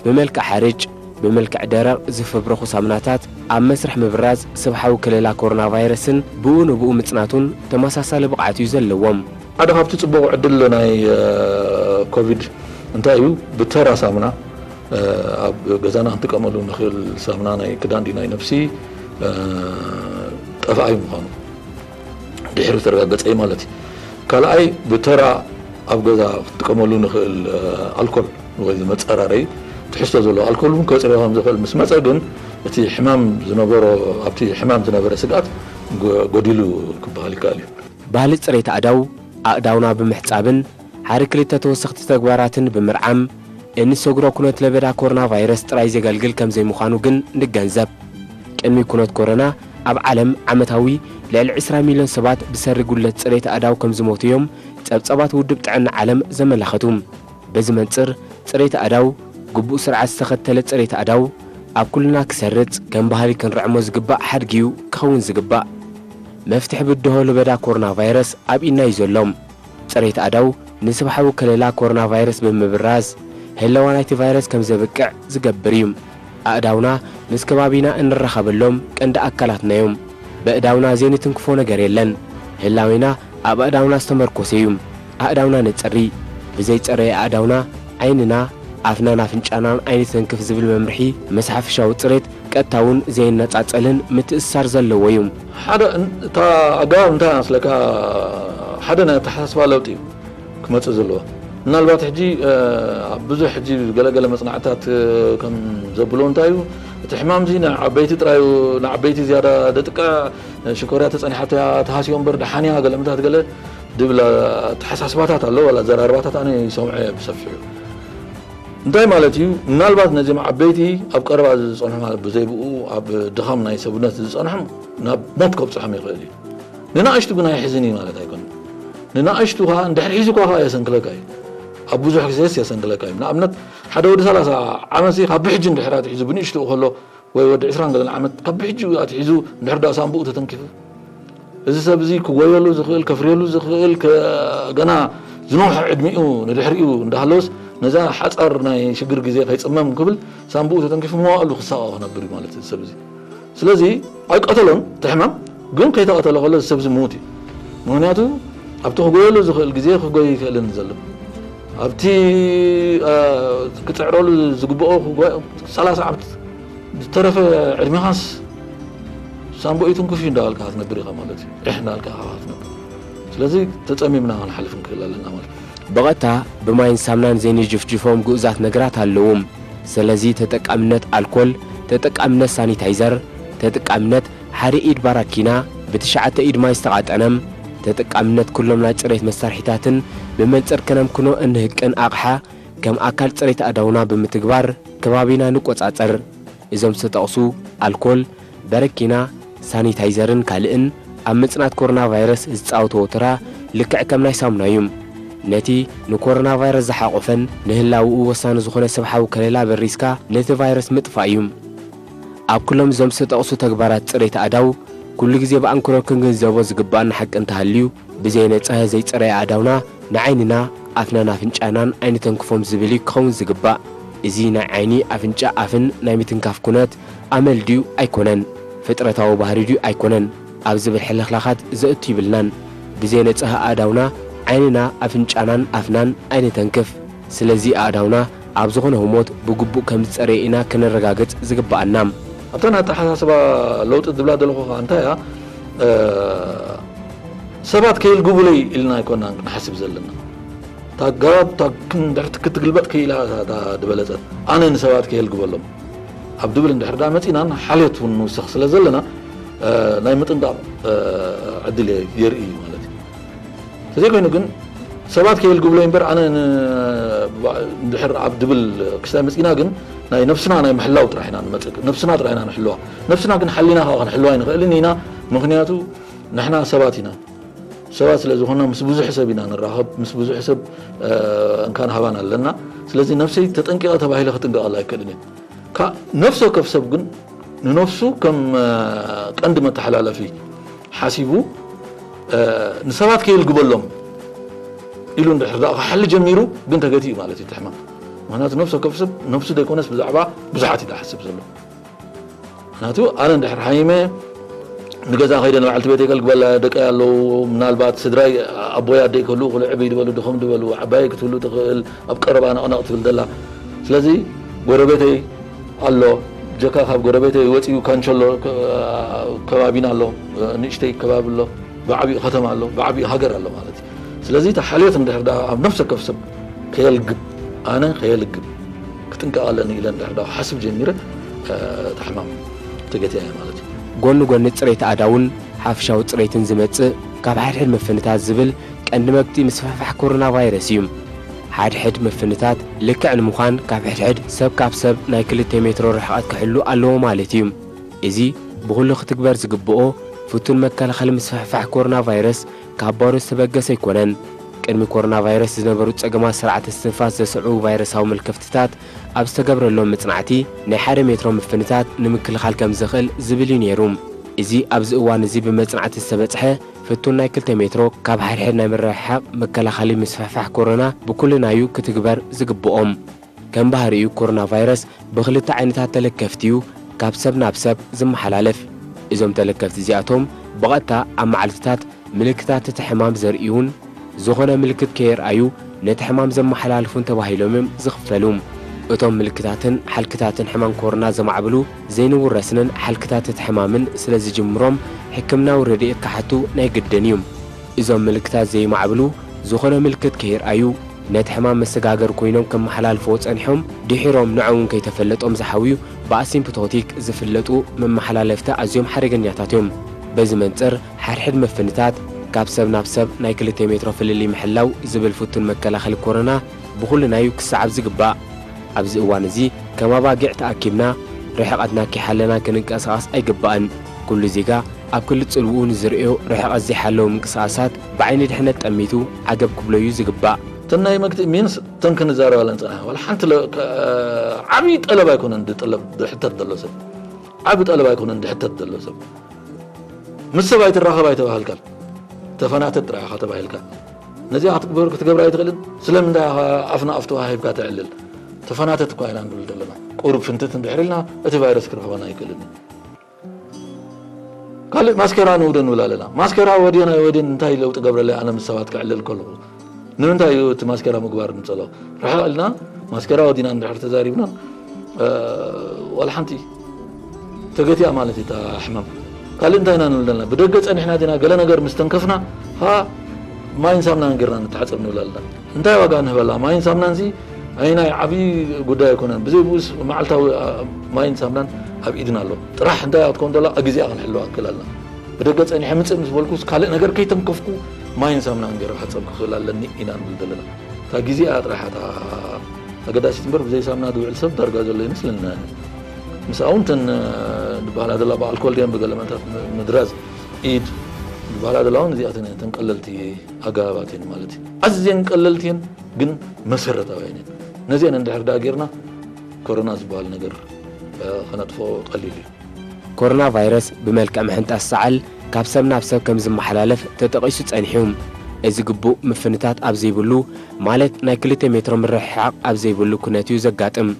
ብመልክዕ ሓርጭ፣ ብመልክዕ ደረቕ ዝፍብረኹ ሳምናታት ኣብ መስርሕ ምብራዝ ስብሓዊ ከለላ ኮሮና ቫይረስን ብኡ ንብኡ ምጽናቱን ተመሳሳሊ ብቕዓት እዩ ዘለዎም። ሓደ ካብቲ ጽቡቕ ዕድል ናይ፣ እ፣ ኮቪድ እንታይ እዩ? ብተራ ሳሙና፣ እ፣ ኣብ ገዛና ክንጥቀመሉ ንኽእል ሳሙና ናይ ክዳን ድዩ ናይ ነብሲ፣ እ፣ ጠፍኣይ ምዃኑ ድሕሪ ዝተረጋገጸ እዩ ማለት እዩ። ካልኣይ ብተራ ኣብ ገዛ ክንጥቀመሉ ንኽእል፣ እ፣ ኣልኮል ወይ መጸራረይ ትሕዝቶ ዘለዎ ኣልኮል እውን ከጽርዮ ከም ዝኽእል ምስ መጸ ግን እቲ ሕማም ዝነበሮ፣ ኣብቲ ሕማም ዝነበረ ስግኣት ጎ-፣ ጎዲሉ ክበሃል ይከኣል እዩ። ባህሊ ጽሬት ኣእዳው፣ ኣእዳውና ብምሕጻብን ሓደ ክልተ ተወሰኽቲ ተግባራትን ብምርዓም እንሰግሮ ኩነት ለበዳ ኮሮና ቫይረስ ጥራይ ዘገልግል ከም ዘይምዃኑ ግን ንገንዘብ። ቅድሚ ኩነት ኮሮና ኣብ ዓለም ዓመታዊ ልዕሊ ዕስራ ሚልዮን ሰባት ብሰሪ ጉድለት ጽሬት ኣእዳው ከም ዝሞቱ እዮም ጸብጻባት ውድብ ጥዕና ዓለም ዘመላኽቱ። በዚ መንጽር ጽሬት ኣእዳው፣ ግቡእ ስርዓት ዝተኸተለ ጽሬት ኣእዳው ኣብ ኩልና ክሰርጽ ከም ባህሊ ክንርዕሞ ዝግባእ ሓድጊ እዩ ክኸውን ዝግባእ። መፍትሒ ብድሆ ለበዳ ኮሮና ቫይረስ ኣብ ኢድና እዩ ዘሎ። ጽሬት ኣእዳው ንስብሓዊ ከለላ ኮሮና ቫይረስ ብምብራዝ ህለዋ ናይቲ ቫይረስ ከም ዘብቅዕ ዝገብር እዩ። ኣእዳውና ምስ ከባቢና እንራኸበሎም ቀንዲ ኣካላትና እዮም። በእዳውና ዘይንትንክፎ ነገር የለን። ህላዌና ኣብ ኣእዳውና ዝተመርኮሰ እዩ። ኣእዳውና ነጸሪ። ብዘይ ጸረየ ኣእዳውና ዓይንና፣ ኣፍናን ኣፍንጫናን ኣይንተንክፍ ዝብል መምርሒ ምስ ሓፈሻዊ ጽሬት ቀጥታውን ዘይነጻጸልን ምትእስሳር ዘለዎ እዩ። ሓደ እን-፣ እታ ኣገባብ እንታይ መስለካ፣ ሓደ ናይ ኣተሓሳስባ ለውጢ እዩ ክመጽእ ዘለዎ። ምናልባት ሕጂ፣ እ፣ ኣብ ብዙሕ ሕጂ ገለገለ መጽናዕትታት፣ እ፣ ከም ዘብሎ እንታይ እዩ፣ እቲ ሕማም እዚ ንዓበይቲ ጥራይ እዩ፣ ንዓበይቲ ዝያዳ ደጥቅዕ፣ ሽኮርያ ተጸኒሓ እያ ተሃስዮ እምበር ደሓን እያ፣ ገለ ምታት ገለ ድብል ኣተሓሳስባታት ኣሎ። ዋላ ዘራርባታት ኣነ ይሰምዖ እየ ብሰፊሑ። እንታይ ማለት እዩ? ምናልባት ነዚም ዓበይቲ ኣብ ቀረባ ዝጸንሑ፣ ማለት ብዘይ ብኡ ኣብ ድኻም ናይ ሰብነት ዝጸንሖም ናብ ሞት ከብጽሖም ይኽእል እዩ። ንናእሽቱ ግን ኣይሕዝን እዩ ማለት ኣይኮነን። ንናእሽቱ ከኣ እንድሕር ሒዙ እኳ ከኣ የሰንክለካ እዩ። ኣብ ብዙሕ ግዜስ የሰንክለካ እዩ። ንኣብነት ሓደ ወዲ ሰላሳ ዓመት ካብ ብሕጂ እንድሕር ኣትሒዙ ብንእሽቱ ከሎ ወይ ወዲ ዕስራን ገለን ዓመት ካብ ብሕጂ ኣትሒዙ እንድሕር ደኣ ሳንቡኡ ተተንኪፉ፣ እዚ ሰብ እዚ ክጎየሉ ዝኽእል፣ ከፍርየሉ ዝኽእል፣ ከ-፣ ገና ዝነውሐ ዕድሚኡ ንድሕሪኡ እንዳሃለወስ ነዛ ሓጻር ናይ ሽግር ግዜ ከይጽመም ክብል ሳንቡኡ ተተንኪፉ መዋእሉ ክሳቐ ክነብር እዩ ማለት እዩ ሰብ እዚ። ስለዚ ኣይቀተሎን እቲ ሕማም፣ ግን ከይተቐተለ ከሎ እዚ ሰብ እዚ ምዉት እዩ። ምኽንያቱ ኣብቲ ክጎየሉ ዝኽእል ግዜ ክጎይ ይኽእልን ዘሎ። ኣብቲ፣ እ፣ ክጽዕረሉ ዝግብኦ ክጎ-፣ ሰላሳ ዓመት ዝተረፈ ዕድሜኻስ ሳምቦ ይትንኩፍ እዩ እንዳበልካ ክትነብር ኢኻ ማለት እዩ። ዒሕ እንዳበልካ ኢኻ ክትነብር። ስለዚ ተጸሚምና ክንሓልፍ ንክእል ኣለና ማለት እዩ። ብቐጥታ ብማይን ሳምናን ዘይንጅፍጅፎም ግኡዛት ነገራት ኣለዉ። ስለዚ ተጠቃምነት ኣልኮል፣ ተጠቃምነት ሳኒታይዘር፣ ተጠቃምነት ሓደ ኢድ ባራኪና ብትሽዓተ ኢድ ማይ ዝተቓጠነ፣ ተጠቃምነት ኩሎም ናይ ጽሬት መሳርሒታትን ብመንጽር ከነምክኖ እንህቅን ኣቕሓ ከም ኣካል ጽሬት ኣእዳውና ብምትግባር ከባቢና ንቆጻጸር። እዞም ዝተጠቕሱ ኣልኮል፣ በረኪና፣ ሳኒታይዘርን ካልእን ኣብ ምጽናት ኮሮና ቫይረስ ዝጻወትዎ ተራ ልክዕ ከም ናይ ሳሙና እዩ። ነቲ ንኮሮና ቫይረስ ዝሓቖፈን ንህላውኡ ወሳኒ ዝኾነ ሰብ ሓዊ ከለላ በሪስካ ነቲ ቫይረስ ምጥፋእ እዩ። ኣብ ኩሎም እዞም ዝተጠቕሱ ተግባራት ጽሬት ኣእዳው ኩሉ ግዜ ብኣንክሮ ክንግንዘቦ ዝግባኣና ሓቂ እንተሃልዩ፣ ብዘይነጽሀ ዘይጸረየ ኣእዳውና ንዓይንና፣ ኣፍናን ኣፍንጫናን ኣይንተንክፎም ዝብል እዩ ክኸውን ዝግባእ። እዚ ናይ ዓይኒ፣ ኣፍንጫ፣ ኣፍን ናይ ምትንካፍ ኩነት ኣመል ድዩ ኣይኮነን፣ ፍጥረታዊ ባህሪ ድዩ ኣይኮነን ኣብ ዝብል ሕልኽላኻት ዘእቱ ይብልናን። ብዘይነጽሀ ኣእዳውና ዓይንና፣ ኣፍንጫናን ኣፍናን ኣይንተንክፍ። ስለዚ ኣእዳውና ኣብ ዝኾነ ህሞት ብግቡእ ከም ዝጸረየ ኢና ከነረጋግጽ ዝግባኣና። ኣብተን ኣተሓሳስባ ለውጢ ዝብላ ዘለኹ ከኣ እንታይ እያ? እ፣ ሰባት ከየልግቡለይ ኢልና ኣይኮናን ክንሓስብ ዘለና። እታ ገባብ እታ ክንድሕር ክትግልበጥ ክኢላ እታ፣ እታ ዝበለጸት። ኣነ ንሰባት ከየልግበሎም ኣብ ድብል እንድሕር ደኣ መጺእና፣ ሓልዮት እውን ንውስኽ ስለ ዘለና፣ እ፣ ናይ ምጥንቃቕ፣ እ፣ ዕድል የ-፣ የርኢ እዩ ማለት እዩ። ተዘይኮይኑ ግን ሰባት ከየልግብሎ እምበር ኣነ ን-፣ እንድሕር ኣብ ድብል ክስታይ መጺእና ግን ናይ ነብስና ናይ ምሕላው ጥራሕ ኢና ንመጽእ። ነብስና ጥራሕ ኢና ንሕልዋ። ነብስና ግን ሓሊና ከኣ ክንሕልዋ ኣይንኽእልን ኢና። ምኽንያቱ ንሕና ሰባት ኢና። ሰባት ስለ ዝኾንና ምስ ብዙሕ ሰብ ኢና ንራኸብ። ምስ ብዙሕ ሰብ፣ እ፣ እንካን ሃባን ኣለና። ስለዚ ነብሰይ ተጠንቂቐ ተባሂለ ክጥንቀቐላ ኣይክእልን እየ። ካብ ነፍሲ ወከፍ ሰብ ግን ንነፍሱ ከም፣ እ፣ ቀንዲ መተሓላለፊ ሓሲቡ፣ እ፣ ንሰባት ከየልግበሎም ኢሉ እንድሕር ደኣ ክሓሊ ጀሚሩ ግን ተገቲ እዩ ማለት እዩ እቲ ሕማም። ምኽንያቱ ነፍሲ ወከፍ ሰብ ነፍሱ ዘይኮነስ ብዛዕባ ብዙሓት እዩ ዝሓስብ ዘሎ። ምኽንያቱ ኣነ እንድሕር ሓሚመ ንገዛ ከይደ ንበዓልቲ ቤተይ ከልግበላ፣ ደቀይ ኣለዉ፣ ምናልባት ስድራይ ኣቦይ ኣደይ ክህልዉ ክልዕብ እዩ ዝበሉ፣ ድኹም ዝበሉ፣ ዓባየይ ክትህሉ ትኽእል፣ ኣብ ቀረባ ነቕነቕ ትብል ዘላ። ስለዚ ጎረቤተይ ኣሎ፣ ጀካ ካብ ጎረቤተይ ወፂኡ ካንቸሎ ከ-፣ ከባቢና ኣሎ፣ ንእሽተይ ከባቢ ኣሎ፣ ብዓቢኡ ከተማ ኣሎ፣ ብዓቢኡ ሃገር ኣሎ ማለት እዩ። ስለዚ እቲ ሓልዮት እንድሕር ደኣ ኣብ ነፍሲ ወከፍ ሰብ ከየልግብ፣ ኣነ ከየልግብ ክጥንቀቕ ኣለኒ ኢለ እንድሕር ደኣ ክሓስብ ጀሚረ፣ እ፣ እታ ሕማም ተገትያ እያ ማለት እዩ። ጎኒ ጎኒ ጽሬት ኣእዳውን ሓፈሻዊ ጽሬትን ዝመጽእ ካብ ሓድሕድ ምፍንታት ዝብል ቀንዲ መግቲ ምስፍሕፋሕ ኮሮና ቫይረስ እዩ። ሓድሕድ ምፍንታት ልክዕ ንምዃን ካብ ሕድሕድ ሰብ ካብ ሰብ ናይ ክልተ ሜትሮ ርሕቐት ክሕሉ ኣለዎ ማለት እዩ። እዚ ብኹሉ ክትግበር ዝግብኦ ፍቱን መከላኸሊ ምስፍሕፋሕ ኮሮና ቫይረስ ካብ ባሮ ዝተበገሰ ኣይኮነን። ቅድሚ ኮሮና ቫይረስ ዝነበሩ ጸገማት ስርዓተ እስትንፋስ ዘስዕቡ ቫይረሳዊ መልከፍትታት ኣብ ዝተገብረሎም መጽናዕቲ ናይ ሓደ ሜትሮ ምፍንታት ንምክልኻል ከም ዘኽእል ዝብል እዩ ነይሩ። እዚ ኣብዚ እዋን እዚ ብመጽናዕቲ ዝተበጽሐ ፍቱን ናይ ክልተ ሜትሮ ካብ ሓድሕድ ናይ ምርሕሓቕ መከላኸሊ ምስፍሕፋሕ ኮሮና ብኩልናዩ ክትግበር ዝግብኦም። ከም ባህሪኡ ኮሮና ቫይረስ ብኽልተ ዓይነታት ተለከፍቲ እዩ ካብ ሰብ ናብ ሰብ ዝመሓላለፍ። እዞም ተለከፍቲ እዚኣቶም ብቐጥታ ኣብ መዓልትታት ምልክታት እቲ ሕማም ዘርእዩን ዝኾነ ምልክት ከየርኣዩ ነቲ ሕማም ዘመሓላልፉን ተባሂሎም እዮም ዝኽፈሉ። እቶም ምልክታትን ሓልክታትን ሕማም ኮሮና ዘማዕብሉ ዘይንውረስንን ሓልክታት እቲ ሕማምን ስለ ዝጅምሮም ሕክምናዊ ረድኤት ክሓቱ ናይ ግድን እዩ። እዞም ምልክታት ዘይማዕብሉ ዝኾነ ምልክት ከየርኣዩ ነቲ ሕማም መሰጋገሪ ኮይኖም ከመሓላልፍዎ ጸኒሖም፣ ድሒሮም ንዕውን ከይተፈለጦም ዝሓውዩ ብኣሲምፕቶቲክ ዝፍለጡ መመሓላለፍቲ ኣዝዮም ሓደገኛታት እዮም። በዚ መንጽር ሓድሕድ ምፍንታት ካብ ሰብ ናብ ሰብ ናይ ክልተ ሜትሮ ፍልልይ ምሕላው ዝብል ፍቱን መከላኸሊ ኮሮና ብኹልናዩ ክሰዓብ ዝግባእ። ኣብዚ እዋን እዚ ከም ኣባጊዕ ተኣኪብና ርሕቐትና ከይሓለና ክንንቀሳቐስ ኣይግባእን። ኩሉ ዜጋ ኣብ ክሊ ጽልውኡ ንዝርእዮ ርሕቐት ዘይሓለወ ምንቅስቓሳት ብዓይኒ ድሕነት ጠሚቱ ዓገብ ክብሎዩ ዝግባእ። እተን ናይ መግትኢ ሚንስ እተን ክንዛረባለን ጸናሕና። ዋላ ሓንቲ ለ-፣ ከ-፣ ዓብዪ ጠለብ ኣይኮነን ድጥለብ፣ ድሕተት ዘሎ ሰብ። ዓቢ ጠለብ ኣይኮነን ድሕተት ዘሎ ሰብ። ምስ ሰብ ኣይትራኸብ ኣይተባህልካን። ተፈናተት ጥራይ ኢኻ ተባሂልካ። ነዚኣ ክትግበር-፣ ክትገብር ኣይትኽእልን። ስለምንታይ ኢኻ ኣፍና ኣፍ ተዋሂብካ ተዕልል? ተፈናተት እኳ ኢና ንብል ዘለና። ቁሩብ ፍንትት እንድሕር ኢልና እቲ ቫይረስ ክረኽበና ኣይክእልን እዩ። ካልእ ማስኬራ ንውደ ንብል ኣለና። ማስኬራ ወድየን ኣይወድየን እንታይ ለውጢ ገብረለይ ኣነ ምስ ሰባት ክዕልል ከለኹ? ንምንታይ እዩ እቲ ማስኬራ ምግባር ንጸሎ? ርሕቕ ኢልና ማስኬራ ወዲና እንድሕር ተዛሪብና፣ እ፣ ዋላ ሓንቲ ተገቲኣ ማለት እዩ እታ ሕማም። ካልእ እንታይ ኢና ንብል ዘለና? ብደገ ጸኒሕና ዲና ገለ ነገር ምስ ተንከፍና፣ ሃ፣ ማይን ሳምናን ጌርና ንተሓጸብ ንብል ኣለና። እንታይ ዋጋ ንህበላ? ማይን ሳምናንሲ ኣይናይ ዓብዪ ጉዳይ ኣይኮነን። ብዘይ ብኡስ መዓልታዊ፣ ኣ፣ ማይን ሳምናን ኣብ ኢድና ኣሎ። ጥራሕ እንታይ እያ ክትከውን ዘላ? ግዜኣ ክንሕልዋ ንክእል ኣለና። ብደገ ጸኒሐ ምጽእ ምስ በልኩስ ካልእ ነገር ከይተንከፍኩ ማይን ሳምናን ገይረ ክሓጸብ ክኽእል ኣለኒ ኢና ንብል ዘለና። እታ ግዜኣ ጥራሕ እታ ኣገዳሲት እምበር ብዘይ ሳምና ዝውዕል ሰብ ዳርጋ ዘሎ ይመስለኒ። ምስኣ እውን እተን፣ እ፣ ዝበሃላ ዘላ ብኣልኮል ድየን ብገለ መጠን ምድራዝ ኢድ ዝበሃላ ዘላ እውን እዚኣተን እየን እተን ቀለልቲ ኣገባባት እየን ማለት እዩ። ኣዝየን ቀለልቲ እየን ግን መሰረታውያን እየን። ነዚአን እንድሕር ደኣ ጌርና ኮሮና ዝበሃል ነገር፣ እ፣ ከነጥፍኦ ቀሊል እዩ። ኮሮና ቫይረስ ብመልክዕ ምሕንጣስ ሰዓል ካብ ሰብ ናብ ሰብ ከም ዝመሓላለፍ ተጠቒሱ ጸኒሑ። እዚ ግቡእ ምፍንታት ኣብ ዘይብሉ፣ ማለት ናይ ክልተ ሜትሮ ምርሕሓቕ ኣብ ዘይብሉ ኩነት እዩ ዘጋጥም።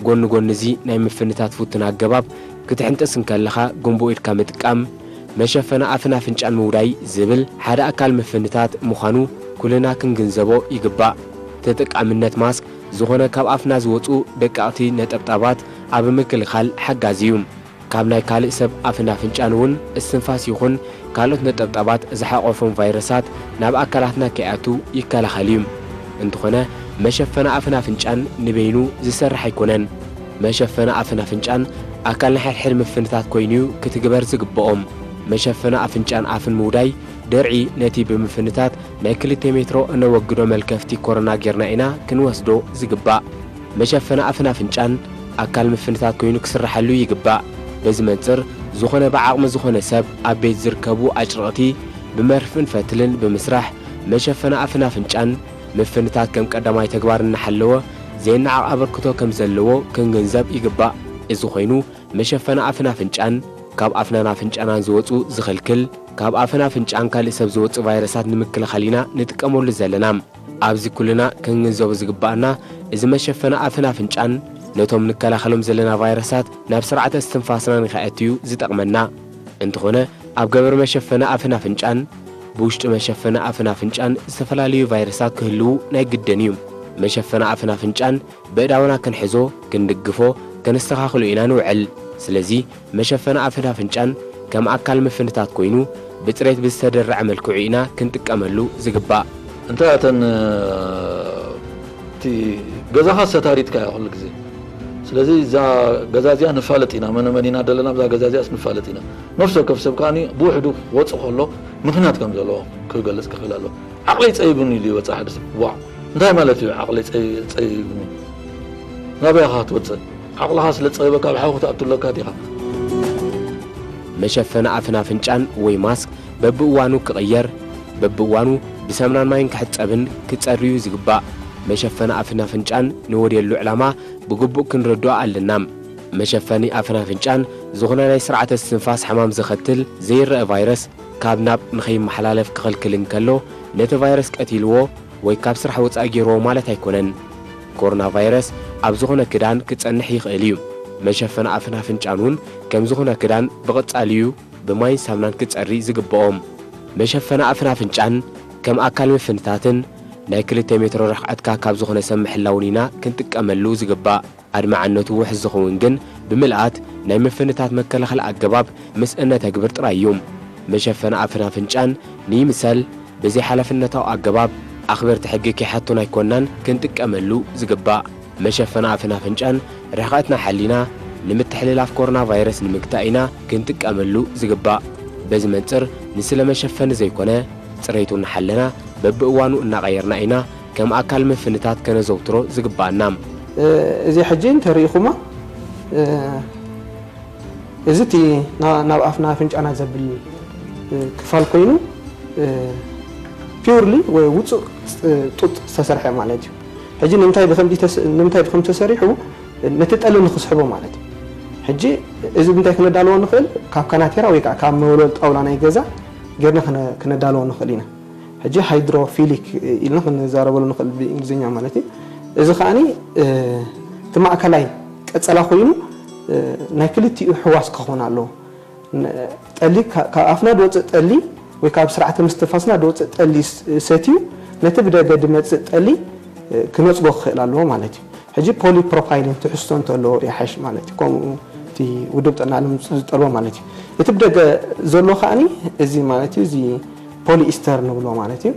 ጎኒ ጎኒ እዚ ናይ ምፍንታት ፍቱን ኣገባብ፣ ክትሕንጥስ እንከለኻ ጉንቦ ኢድካ ምጥቃም፣ መሸፈኒ ኣፍን ኣፍንጫን ምውዳይ ዝብል ሓደ ኣካል ምፍንታት ምዃኑ ኩልና ክንግንዘቦ ይግባእ። ተጠቃምነት ማስክ ዝኾነ ካብ ኣፍና ዝወጹ ደቀቕቲ ነጠብጣባት ኣብ ምክልኻል ሓጋዚ እዩ። ካብ ናይ ካልእ ሰብ ኣፍን ኣፍንጫን እውን እስትንፋስ ይኹን ካልኦት ነጠብጣባት ዝሓቖፎም ቫይረሳት ናብ ኣካላትና ከይኣቱ ይከላኸል እዩ። እንተኾነ፣ መሸፈኒ ኣፍን ኣፍንጫን ንበይኑ ዝሰርሕ ኣይኮነን። መሸፈኒ ኣፍን ኣፍንጫን ኣካል ናይ ሕድሕድ ምፍንታት ኮይኑ'ዩ ክትግበር ዝግብኦም። መሸፈኒ ኣፍንጫን ኣፍን ምውዳይ ድርዒ ነቲ ብምፍንታት ናይ ክልተ ሜትሮ እነወግዶ መልከፍቲ ኮሮና ጌርና ኢና ክንወስዶ ዝግባእ። መሸፈኒ ኣፍን ኣፍንጫን ኣካል ምፍንታት ኮይኑ ክስርሓሉ ይግባእ። በዚ መንጽር፣ ዝኾነ ብዓቕሚ ዝኾነ ሰብ ኣብ ቤት ዝርከቡ ኣጭርቕቲ ብመርፍእን ፈትልን ብምስራሕ መሸፈኒ ኣፍን ኣፍንጫን ምፍንታት ከም ቀዳማይ ተግባር እናሓለወ ዘይነዓቕ ኣበርክቶ ከም ዘለዎ ክንግንዘብ ይግባእ። እዚ ኮይኑ መሸፈኒ ኣፍን ኣፍንጫን ካብ ኣፍናን ኣፍንጫናን ዝወጹ ዝኽልክል፣ ካብ ኣፍን ኣፍንጫን ካልእ ሰብ ዝወጽእ ቫይረሳት ንምክልኻል ኢና ንጥቀመሉ ዘለና። ኣብዚ ኩልና ክንግንዘቦ ዝግባኣና፣ እዚ መሸፈኒ ኣፍን ኣፍንጫን ነቶም ንከላኸሎም ዘለና ቫይረሳት ናብ ስርዓተ እስትንፋስና ንኸኣትዩ ዝጠቕመና። እንተኾነ፣ ኣብ ገበር መሸፈኒ ኣፍን ኣፍንጫን፣ ብውሽጢ መሸፈኒ ኣፍን ኣፍንጫን ዝተፈላለዩ ቫይረሳት ክህልዉ ናይ ግድን እዩ። መሸፈኒ ኣፍን ኣፍንጫን ብእዳውና ክንሕዞ፣ ክንድግፎ፣ ከነስተኻኽሎ ኢና ንውዕል። ስለዚ፣ መሸፈኒ ኣፍን ኣፍንጫን ከም ኣካል ምፍንታት ኮይኑ፣ ብጽሬት ብዝተደረዐ መልክዑ ኢና ክንጥቀመሉ ዝግባእ። እንታይ እተን፣ እቲ ገዛኻ ሰታሪትካ እያ ኩሉ ግዜ። ስለዚ እዛ ገዛ እዚኣ ንፋለጥ ኢና፣ መነ መን ኢና ዘለና ኣብዛ ገዛ እዚኣስ ንፋለጥ ኢና። ነፍሲ ወከፍ ሰብ ከኣ ብውሕዱ ክወጽእ ከሎ ምኽንያት ከም ዘለዎ ክገልጽ ክኽእል ኣለዎ። ዓቕለይ ጸይቡኒ ኢሉ ይወጽእ ሓደ ሰብ። ዋዕ! እንታይ ማለት እዩ ዓቕለይ ጸይ-፣ ጸይቡኒ? ናበይ ኢኻ ክትወጽእ? ዓቕልኻ ስለ ዝጸበበካ ኣብ ሓዊ ክትኣቱ ኣለካ ዲኻ? መሸፈኒ ኣፍን ኣፍንጫን ወይ ማስክ በብእዋኑ ክቕየር፣ በብእዋኑ ብሳምናን ማይን ክሕጸብን ክጸርዩ ዝግባእ። መሸፈኒ ኣፍን ኣፍንጫን ንወድየሉ ዕላማ ብግቡእ ክንርድኦ ኣለና። መሸፈኒ ኣፍን ኣፍንጫን ዝኾነ ናይ ስርዓተ እስትንፋስ ሕማም ዘኸትል ዘይረአ ቫይረስ ካብ ናብ ንኸይመሓላለፍ ክኽልክል እንከሎ፣ ነቲ ቫይረስ ቀቲልዎ ወይ ካብ ስራሕ ወጻኢ ገይርዎ ማለት ኣይኮነን። ኮሮና ቫይረስ ኣብ ዝኾነ ክዳን ክጸንሕ ይኽእል እዩ። መሸፈኒ ኣፍን ኣፍንጫን እውን ከም ዝኾነ ክዳን ብቐጻሊ እዩ ብማይን ሳምናን ክጸሪ ዝግብኦም። መሸፈኒ ኣፍን ኣፍንጫን ከም ኣካል ምፍንታትን ናይ ክልተ ሜትሮ ርሕቐትካ ካብ ዝኾነ ሰብ ምሕላውን ኢና ክንጥቀመሉ ዝግባእ። ኣድማዕነቱ ውሑስ ዝኸውን ግን ብምልኣት ናይ ምፍንታት መከላኸሊ ኣገባብ ምስ እነተግብር ጥራይ እዩ። መሸፈኒ ኣፍን ኣፍንጫን ንይምሰል ብዘይ ሓላፍነታዊ ኣገባብ ኣኽበርቲ ሕጊ ከይሓቱና ኣይኮናን ክንጥቀመሉ ዝግባእ። መሸፈኒ ኣፍን ኣፍንጫን ርሕቐትና ሓሊና ንምትሕልላፍ ኮሮና ቫይረስ ንምግታእ ኢና ክንጥቀመሉ ዝግባእ። በዚ መንጽር ንስለ መሸፈኒ ዘይኮነ ጽሬቱ እናሓለና በብእዋኑ እናቐየርና ኢና ከም ኣካል ምፍንታት ከነዘውትሮ ዝግባኣና። እዚ ሕጂ እንተሪኢኹማ እዚ እቲ ናብ ኣፍና ኣፍንጫና ዘብል ክፋል ኮይኑ purely ወይ ውፁእ ጡጥ ዝተሰርሐ ማለት እዩ። ሕጂ ንምንታይ ብከምዚ ተሰሪሑ ነቲ ጠሊ ንክስሕቦ ማለት እዩ። ሕጂ እዚ እንታይ ክነዳልዎ ንኽእል? ካብ ካናቴራ ወይ ከዓ ካብ መወልወል ጣውላ ናይ ገዛ ጌርና ክነዳልዎ ንኽእል ኢና። ሕጂ ሃይድሮፊሊክ ኢልና ክንዛረበሉ ንኽእል ብእንግሊዝኛ ማለት እዩ። እዚ ከዓኒ እቲ ማእከላይ ቀጸላ ኮይኑ ናይ ክልቲኡ ሕዋስ ክኸውን ኣለዎ። ጠሊ ካብ ኣፍና ዝወፅእ ጠሊ ወይ ካብ ስርዓተ ምስትንፋስና ዝወፅእ ጠሊ ሰትዩ ነቲ ብደገ ዝመፅእ ጠሊ ክነፅጎ ክኽእል ኣለዎ ማለት እዩ። ሕጂ ፖሊፕሮፓይሊን ትሕዝቶ እንተለዎ ይሓይሽ ማለት እዩ። ከምኡ እቲ ውድብ ጥዕና ዓለም ዝጠልቦ ማለት እዩ። እቲ ብደገ ዘሎ ከዓኒ እዚ ማለት እዩ፣ እዚ ፖሊኢስተር ንብሎ ማለት እዩ።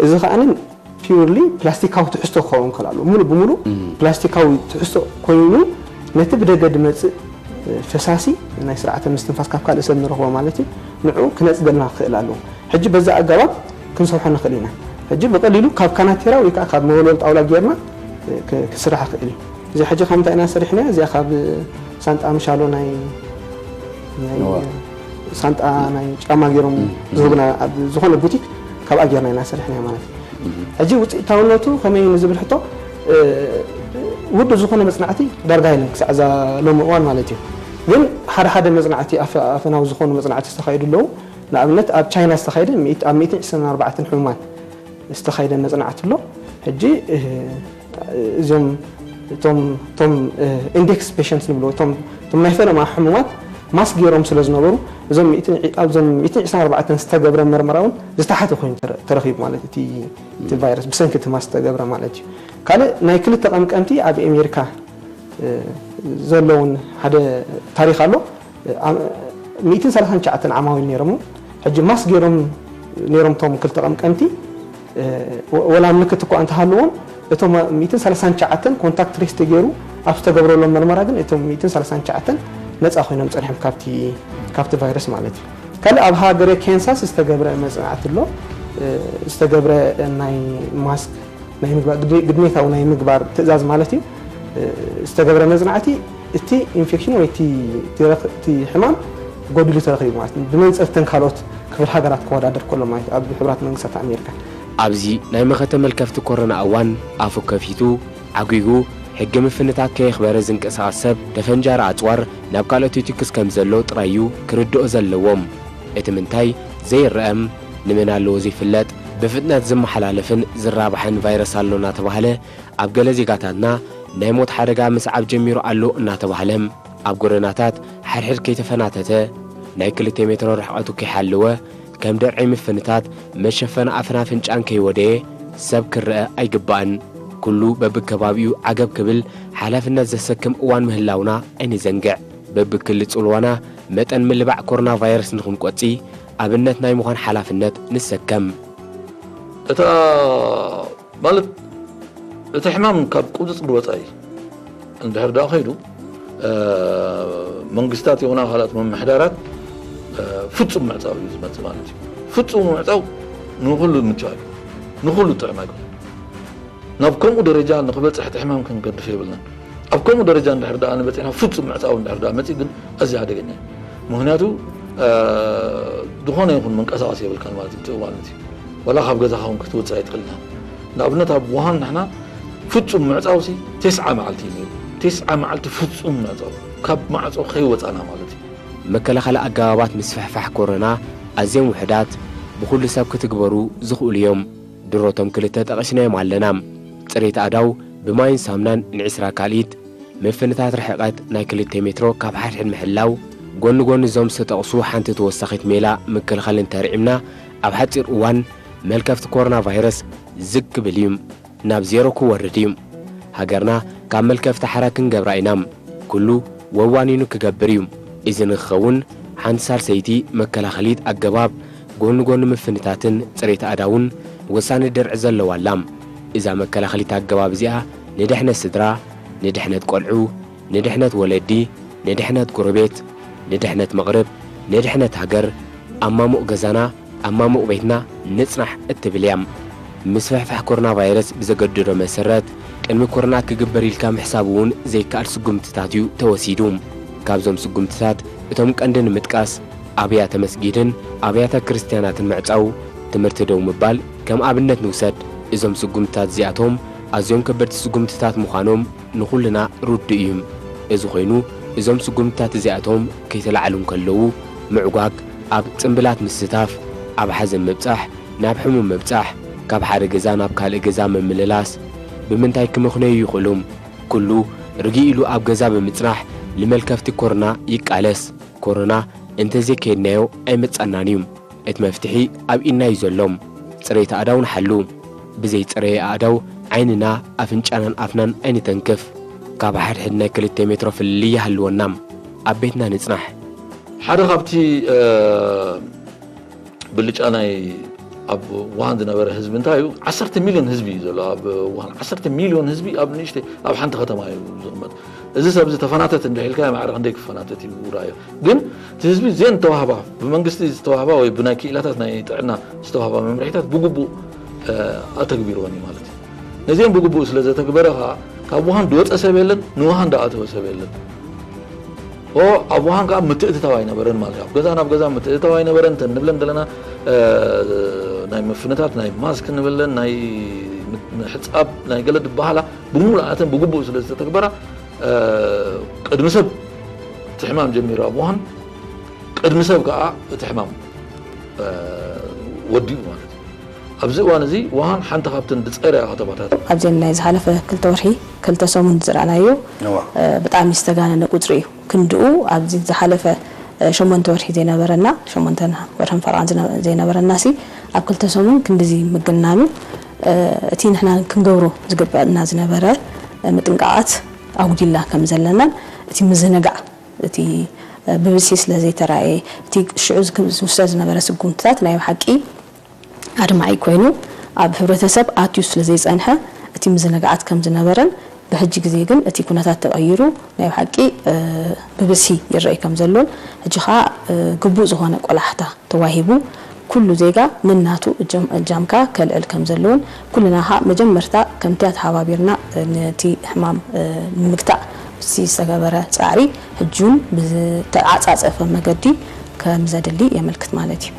እዚ ከዓኒ purely ፕላስቲካዊ ትሕዝቶ ክኸውን ከላሉ ሙሉ ብሙሉ ፕላስቲካዊ ትሕዝቶ ኮይኑ ነቲ ብደገ ዝመፅእ ፈሳሲ ናይ ስርዓተ ምስትንፋስ ካብ ካልእ ሰብ ንረኽቦ ማለት እዩ። ንዑ ክነፅገልና ክኽእል ኣለዎ። ሕጂ በዛ ኣገባብ ክንሰርሖ ንኽእል ኢና። ሕጂ ብቐሊሉ ካብ ካናቴራ ወይ ከዓ ካብ መወልወል ጣውላ ጌርና ክስራሕ ይኽእል እዩ። እዚ ሕጂ ካብ ምንታይ ኢና ሰሪሕና? እዚኣ ካብ ሳንጣ ምሻሎ ናይ ሳንጣ ናይ ጫማ ገይሮም ዝህቡና ኣብ ዝኾነ ቡቲክ ካብኣ ጌርና ኢና ሰሪሕና ማለት እዩ። ሕጂ ውፅኢታውነቱ ከመይ እዩ ንዝብል ሕቶ ውዱ ዝኾነ መፅናዕቲ ዳርጋ የለን ክሳዕ እዛ ሎሚ እዋን ማለት እዩ። ግን ሓደ ሓደ መፅናዕቲ ኣፈናዊ ዝኾኑ መፅናዕቲ ዝተኻየዱ ኣለዉ። ንኣብነት ኣብ ቻይና ዝተኻየደ ኣብ ሚእትን ዕስራን ኣርባዕተን ሕሙማት ዝተኻየደ መፅናዕቲ ኣሎ። ሕጂ እዞም እቶም ኢንዴክስ ፔሸንትስ ንብሎ እቶም ናይ ፈለማ ሕሙማት ማስክ ገይሮም ስለ ዝነበሩ እዞም ኣብዞም ሚእትን ዕስራን ኣርባዕተን ዝተገብረ መርመራ እውን ዝተሓተ ኮይኑ ተረኺቡ ማለት እቲ ቫይረስ ብሰንኪ እቲ ማስክ ዝተገብረ ማለት እዩ። ካልእ ናይ ክልተ ቀምቀምቲ ኣብ ኣሜሪካ ዘለውን ሓደ ታሪክ ኣሎ። ሚእትን ሰላሳን ትሽዓተን ዓማዊል ነይሮም። ሕጂ ማስክ ገይሮም ነይሮም እቶም ክልተ ቀምቀምቲ ወላ ምልክት እኳ እንተሃለዎም እቶም ሚእትን ሰላሳን ትሽዓተን ኮንታክት ትሬስ ተገይሩ ኣብ ዝተገብረሎም መርመራ ግን እቶም ሚእትን ሰላሳን ትሽዓተን ነፃ ኮይኖም ፀኒሖም ካብቲ ቫይረስ ማለት እዩ። ካልእ ኣብ ሃገረ ኬንሳስ ዝተገብረ መፅናዕቲ ኣሎ። ዝተገብረ ናይ ማስክ ናይ ምግባር ግድኔታዊ ናይ ምግባር ትእዛዝ ማለት እዩ ዝተገበረ መፅናዕቲ እቲ ኢንፌክሽን ወይ እቲ ሕማም ጎዲሉ ተረኺቡ ማለት እዩ። ብመንፅር ተን ካልኦት ክፍል ሃገራት ክወዳደር ከሎ ማለት ኣብ ሕቡራት መንግስታት ኣሜሪካ ኣብዚ ናይ መኸተ መልከፍቲ ኮሮና እዋን ኣፉ ከፊቱ ዓጒጉ ሕጊ ምፍንታት ከየኽበረ ዝንቀሳቐስ ሰብ ተፈንጃሪ ኣፅዋር ናብ ካልኦት ይትክስ ከም ዘሎ ጥራይ እዩ ክርድኦ ዘለዎም። እቲ ምንታይ ዘይረኣም ንመን ኣለዎ ዘይፍለጥ ብፍጥነት ዝመሓላለፍን ዝራባሕን ቫይረስ ኣሎ እናተባህለ ኣብ ገለ ዜጋታትና ናይ ሞት ሓደጋ ምስዓብ ጀሚሩ ኣሎ እናተባህለ ኣብ ጎደናታት ሓድሕድ ከይተፈናተተ ናይ ክልተ ሜትሮ ርሕቐቱ ከይሓለወ ከም ደርዒ ምፍንታት መሸፈኒ ኣፍን ኣፍንጫን ከይወደየ ሰብ ክረአ ኣይግባእን። ኩሉ በብከባቢኡ ዓገብ ክብል ሓላፍነት ዘሰክም እዋን ምህላውና ኣይንዘንግዕ። በብክሊ ጽልዋና መጠን ምልባዕ ኮሮና ቫይረስ ንኽንቆጺ ኣብነት ናይ ምዃን ሓላፍነት ንሰከም። እታ ማለት እቲ ሕማም ካብ ቁፅፅር ወፃኢ እንድሕር ደኣ ከይዱ መንግስታት ይኹና ካልኣት ምምሕዳራት ፍፁም ምዕፃው እዩ ዝመፅእ ማለት እዩ። ፍፁም ምዕፃው ንኩሉ ምችው ኣይኮነ፣ ንኩሉ ጥዕም ኣይኮነ። ናብ ከምኡ ደረጃ ንክበፅሕ እቲ ሕማም ክንገድፍ የብልናን። ኣብ ከምኡ ደረጃ እንድሕር ደኣ ንበፂሕና ፍፁም ምዕፃው እንድሕር ደኣ መፂእ ግን ኣዝዩ ሓደገኛ እዩ። ምክንያቱ ዝኾነ ይኹን መንቀሳቐሲ የብልካን ማለት እዩ። ማለት እዩ። ዋላ ካብ ገዛኻ እውን ክትወፅእ ኣይትኽእልን ኢኻ። ንኣብነት ኣብ ውሃን ንሕና ፍፁም ምዕፃውሲ ቴስዓ መዓልቲ እዩ ነይሩ። ቴስዓ መዓልቲ ፍፁም ምዕፃው ካብ ማዕፆ ከይወፃና ማለት እዩ። መከላኸሊ ኣገባባት ምስፍሕፋሕ ኮሮና ኣዝዮም ውሑዳት ብኹሉ ሰብ ክትግበሩ ዝኽእሉ እዮም። ድሮቶም ክልተ ጠቒስናዮም ኣለና። ፅሬት ኣእዳው ብማይን ሳምናን ንዒስራ ካልኢት ምፍንታት ርሕቐት ናይ ክልተ ሜትሮ ካብ ሓድሕድ ምሕላው፣ ጎኒ ጎኒ እዞም ዝተጠቕሱ ሓንቲ ተወሳኺት ሜላ ምክልኻል እንተርዒምና ኣብ ሓፂር እዋን መልከፍቲ ኮሮና ቫይረስ ዝግ ክብል እዩ፣ ናብ ዜሮ ክወርድ እዩ። ሃገርና ካብ መልከፍቲ ሓራ ክንገብራ ኢና። ኩሉ ወዋኒኑ ክገብር እዩ። እዚ ንክኸውን ሓንቲ ሳልሰይቲ መከላኸሊት ኣገባብ ጎኒ ጎኒ ምፍንታትን ፅሬት ኣእዳውን ወሳኒ ድርዒ ዘለዋ ኣላ። እዛ መከላኸሊት ኣገባብ እዚኣ ንድሕነት ስድራ፣ ንድሕነት ቆልዑ፣ ንድሕነት ወለዲ፣ ንድሕነት ጎረቤት፣ ንድሕነት መቕርብ፣ ንድሕነት ሃገር፣ ኣብ ማሙቕ ገዛና፣ ኣብ ማሙቕ ቤትና ንጽናሕ እትብል እያ። ምስፍሕፋሕ ኮሮና ቫይረስ ብዘገደዶ መሰረት፣ ቅድሚ ኮሮና ክግበር ኢልካ ምሕሳብ እውን ዘይከኣል ስጉምትታት እዩ ተወሲዱ። ካብዞም ስጉምትታት እቶም ቀንዲ ንምጥቃስ፣ ኣብያተ መስጊድን ኣብያተ ክርስትያናትን ምዕጻው፣ ትምህርቲ ደው ምባል ከም ኣብነት ንውሰድ። እዞም ስጉምትታት እዚኣቶም ኣዝዮም ከበድቲ ስጉምትታት ምዃኖም ንኹልና ርዱእ እዩ። እዚ ኮይኑ፣ እዞም ስጉምትታት እዚኣቶም ከይተላዕሉ እንከለዉ፣ ምዕጓግ፣ ኣብ ጽምብላት ምስታፍ፣ ኣብ ሓዘን ምብጻሕ፣ ናብ ሕሙም ምብጻሕ፣ ካብ ሓደ ገዛ ናብ ካልእ ገዛ ምምልላስ፣ ብምንታይ ክምኽነዩ ይኽእሉ? ኩሉ ርግእ ኢሉ ኣብ ገዛ ብምጽናሕ ንመልከፍቲ ኮሮና ይቃለስ። ኮሮና እንተዘይከይድናዮ ኣይመጻናን እዩ። እቲ መፍትሒ ኣብ ኢድና እዩ ዘሎ። ጽሬት ኣእዳው ንሓሉ። ብዘይ ጽረየ ኣእዳው ዓይንና፣ ኣፍንጫናን ኣፍናን ኣይንተንክፍ። ካብ ሓድሕድ ናይ ክልተ ሜትሮ ፍልልይ ይሃልወና። ኣብ ቤትና ንጽናሕ። ሓደ ካብቲ፣ እ፣ ብልጫ ናይ ኣብ ውሃን ዝነበረ ህዝቢ እንታይ እዩ? ዓሰርተ ሚልዮን ህዝቢ እዩ ዘሎ ኣብ ውሃን። ዓሰርተ ሚልዮን ህዝቢ ኣብ ንእሽተይ፣ ኣብ ሓንቲ ከተማ እዩ ዝቕመጥ። እዚ ሰብ እዚ ተፈናተት እንድሕር ኢልካ ማዕረ ክንደይ ክፈናተት እዩ ራእዮ። ግን እቲ ህዝቢ እዚአን ዝተዋህባ፣ ብመንግስቲ ዝተዋህባ ወይ ብናይ ክኢላታት ናይ ጥዕና ዝተዋህባ መምርሒታት ብግቡእ፣ እ፣ ኣተግቢርወን እዩ ማለት እዩ። ነዚአን ብግቡእ ስለ ዘተግበረ ከዓ ካብ ውሃን ዝወፀ ሰብ የለን፣ ንውሃን ዝኣተወ ሰብ የለን። ኦ፣ ኣብ ውሃን ከዓ ምትእትታው ኣይነበረን ማለት እዩ። ኣብ ገዛ ናብ ገዛ ምትእትታው ኣይነበረን። እንተ ንብለን ዘለና፣ እ፣ ናይ ምፍንታት፣ ናይ ማስክ ንብለን፣ ናይ ም-፣ ምሕጻብ፣ ናይ ገለ ዝበሃላ ብምሉኣተን ብግቡእ ስለ ዝተተግበራ፣ እ፣ ቅድሚ ሰብ እቲ ሕማም ጀሚሩ ኣብ ውሃን፣ ቅድሚ ሰብ ከዓ እቲ ሕማም፣ እ፣ ወዲኡ ማለት እዩ። ኣብዚ እዋን እዚ ውሃን ሓንቲ ካብተን ዝጸረያ ከተማታት። ኣብዚ ናይ ዝሓለፈ ክልተ ወርሒ፣ ክልተ ሰሙን ዝረኣናዮ፣ እዋ። እ፣ ብጣዕሚ ዝተጋነነ ቁጽሪ እዩ። ክንድኡ ኣብዚ ዝሓለፈ፣ እ፣ ሸሞንተ ወርሒ ዘይነበረና፣ ሸሞንተን ወርሕን ፈረቓን ዝነ-፣ ዘይነበረና ሲ፣ ኣብ ክልተ ሰሙን ክንድዚ ምግናኑ፣ እ፣ እቲ ንሕና ክንገብሮ ዝግበእና ዝነበረ፣ እ፣ ምጥንቃቓት ኣጉዲልና ከም ዘለናን፣ እቲ ምዝንጋዕ፣ እቲ፣ እ፣ ብብሲ ስለ ዘይተራእየ፣ እቲ ሽዑ ዝክ-፣ ዝውሰድ ዝነበረ ስጉምትታት ናይ ብሓቂ ኣድማዒ ኮይኑ፣ ኣብ ሕብረተሰብ ኣትዩ ስለ ዘይጸንሐ፣ እቲ ምዝንጋዓት ከም ዝነበረን፣ ብሕጂ ግዜ ግን እቲ ኩነታት ተቐይሩ፣ ናይ ብሓቂ፣ እ፣ ብብሲ ይረኣይ ከም ዘሎን፣ ሕጂ ኸኣ፣ እ፣ ግቡእ ዝኾነ ቆላሕታ ተዋሂቡ፣ ኩሉ ዜጋ ነናቱ እጃም-፣ እጃምካ ከልዕል ከም ዘሎን፣ ኩልና ኸኣ መጀመርታ ከምቲ ኣተሓባቢርና፣ እ፣ ነቲ ሕማም፣ እ፣ ንምግታእ ዝተገበረ ጻዕሪ፣ ሕጂ እውን ብዝተዓጻጸፈ መገዲ ከም ዘድሊ የመልክት ማለት እዩ።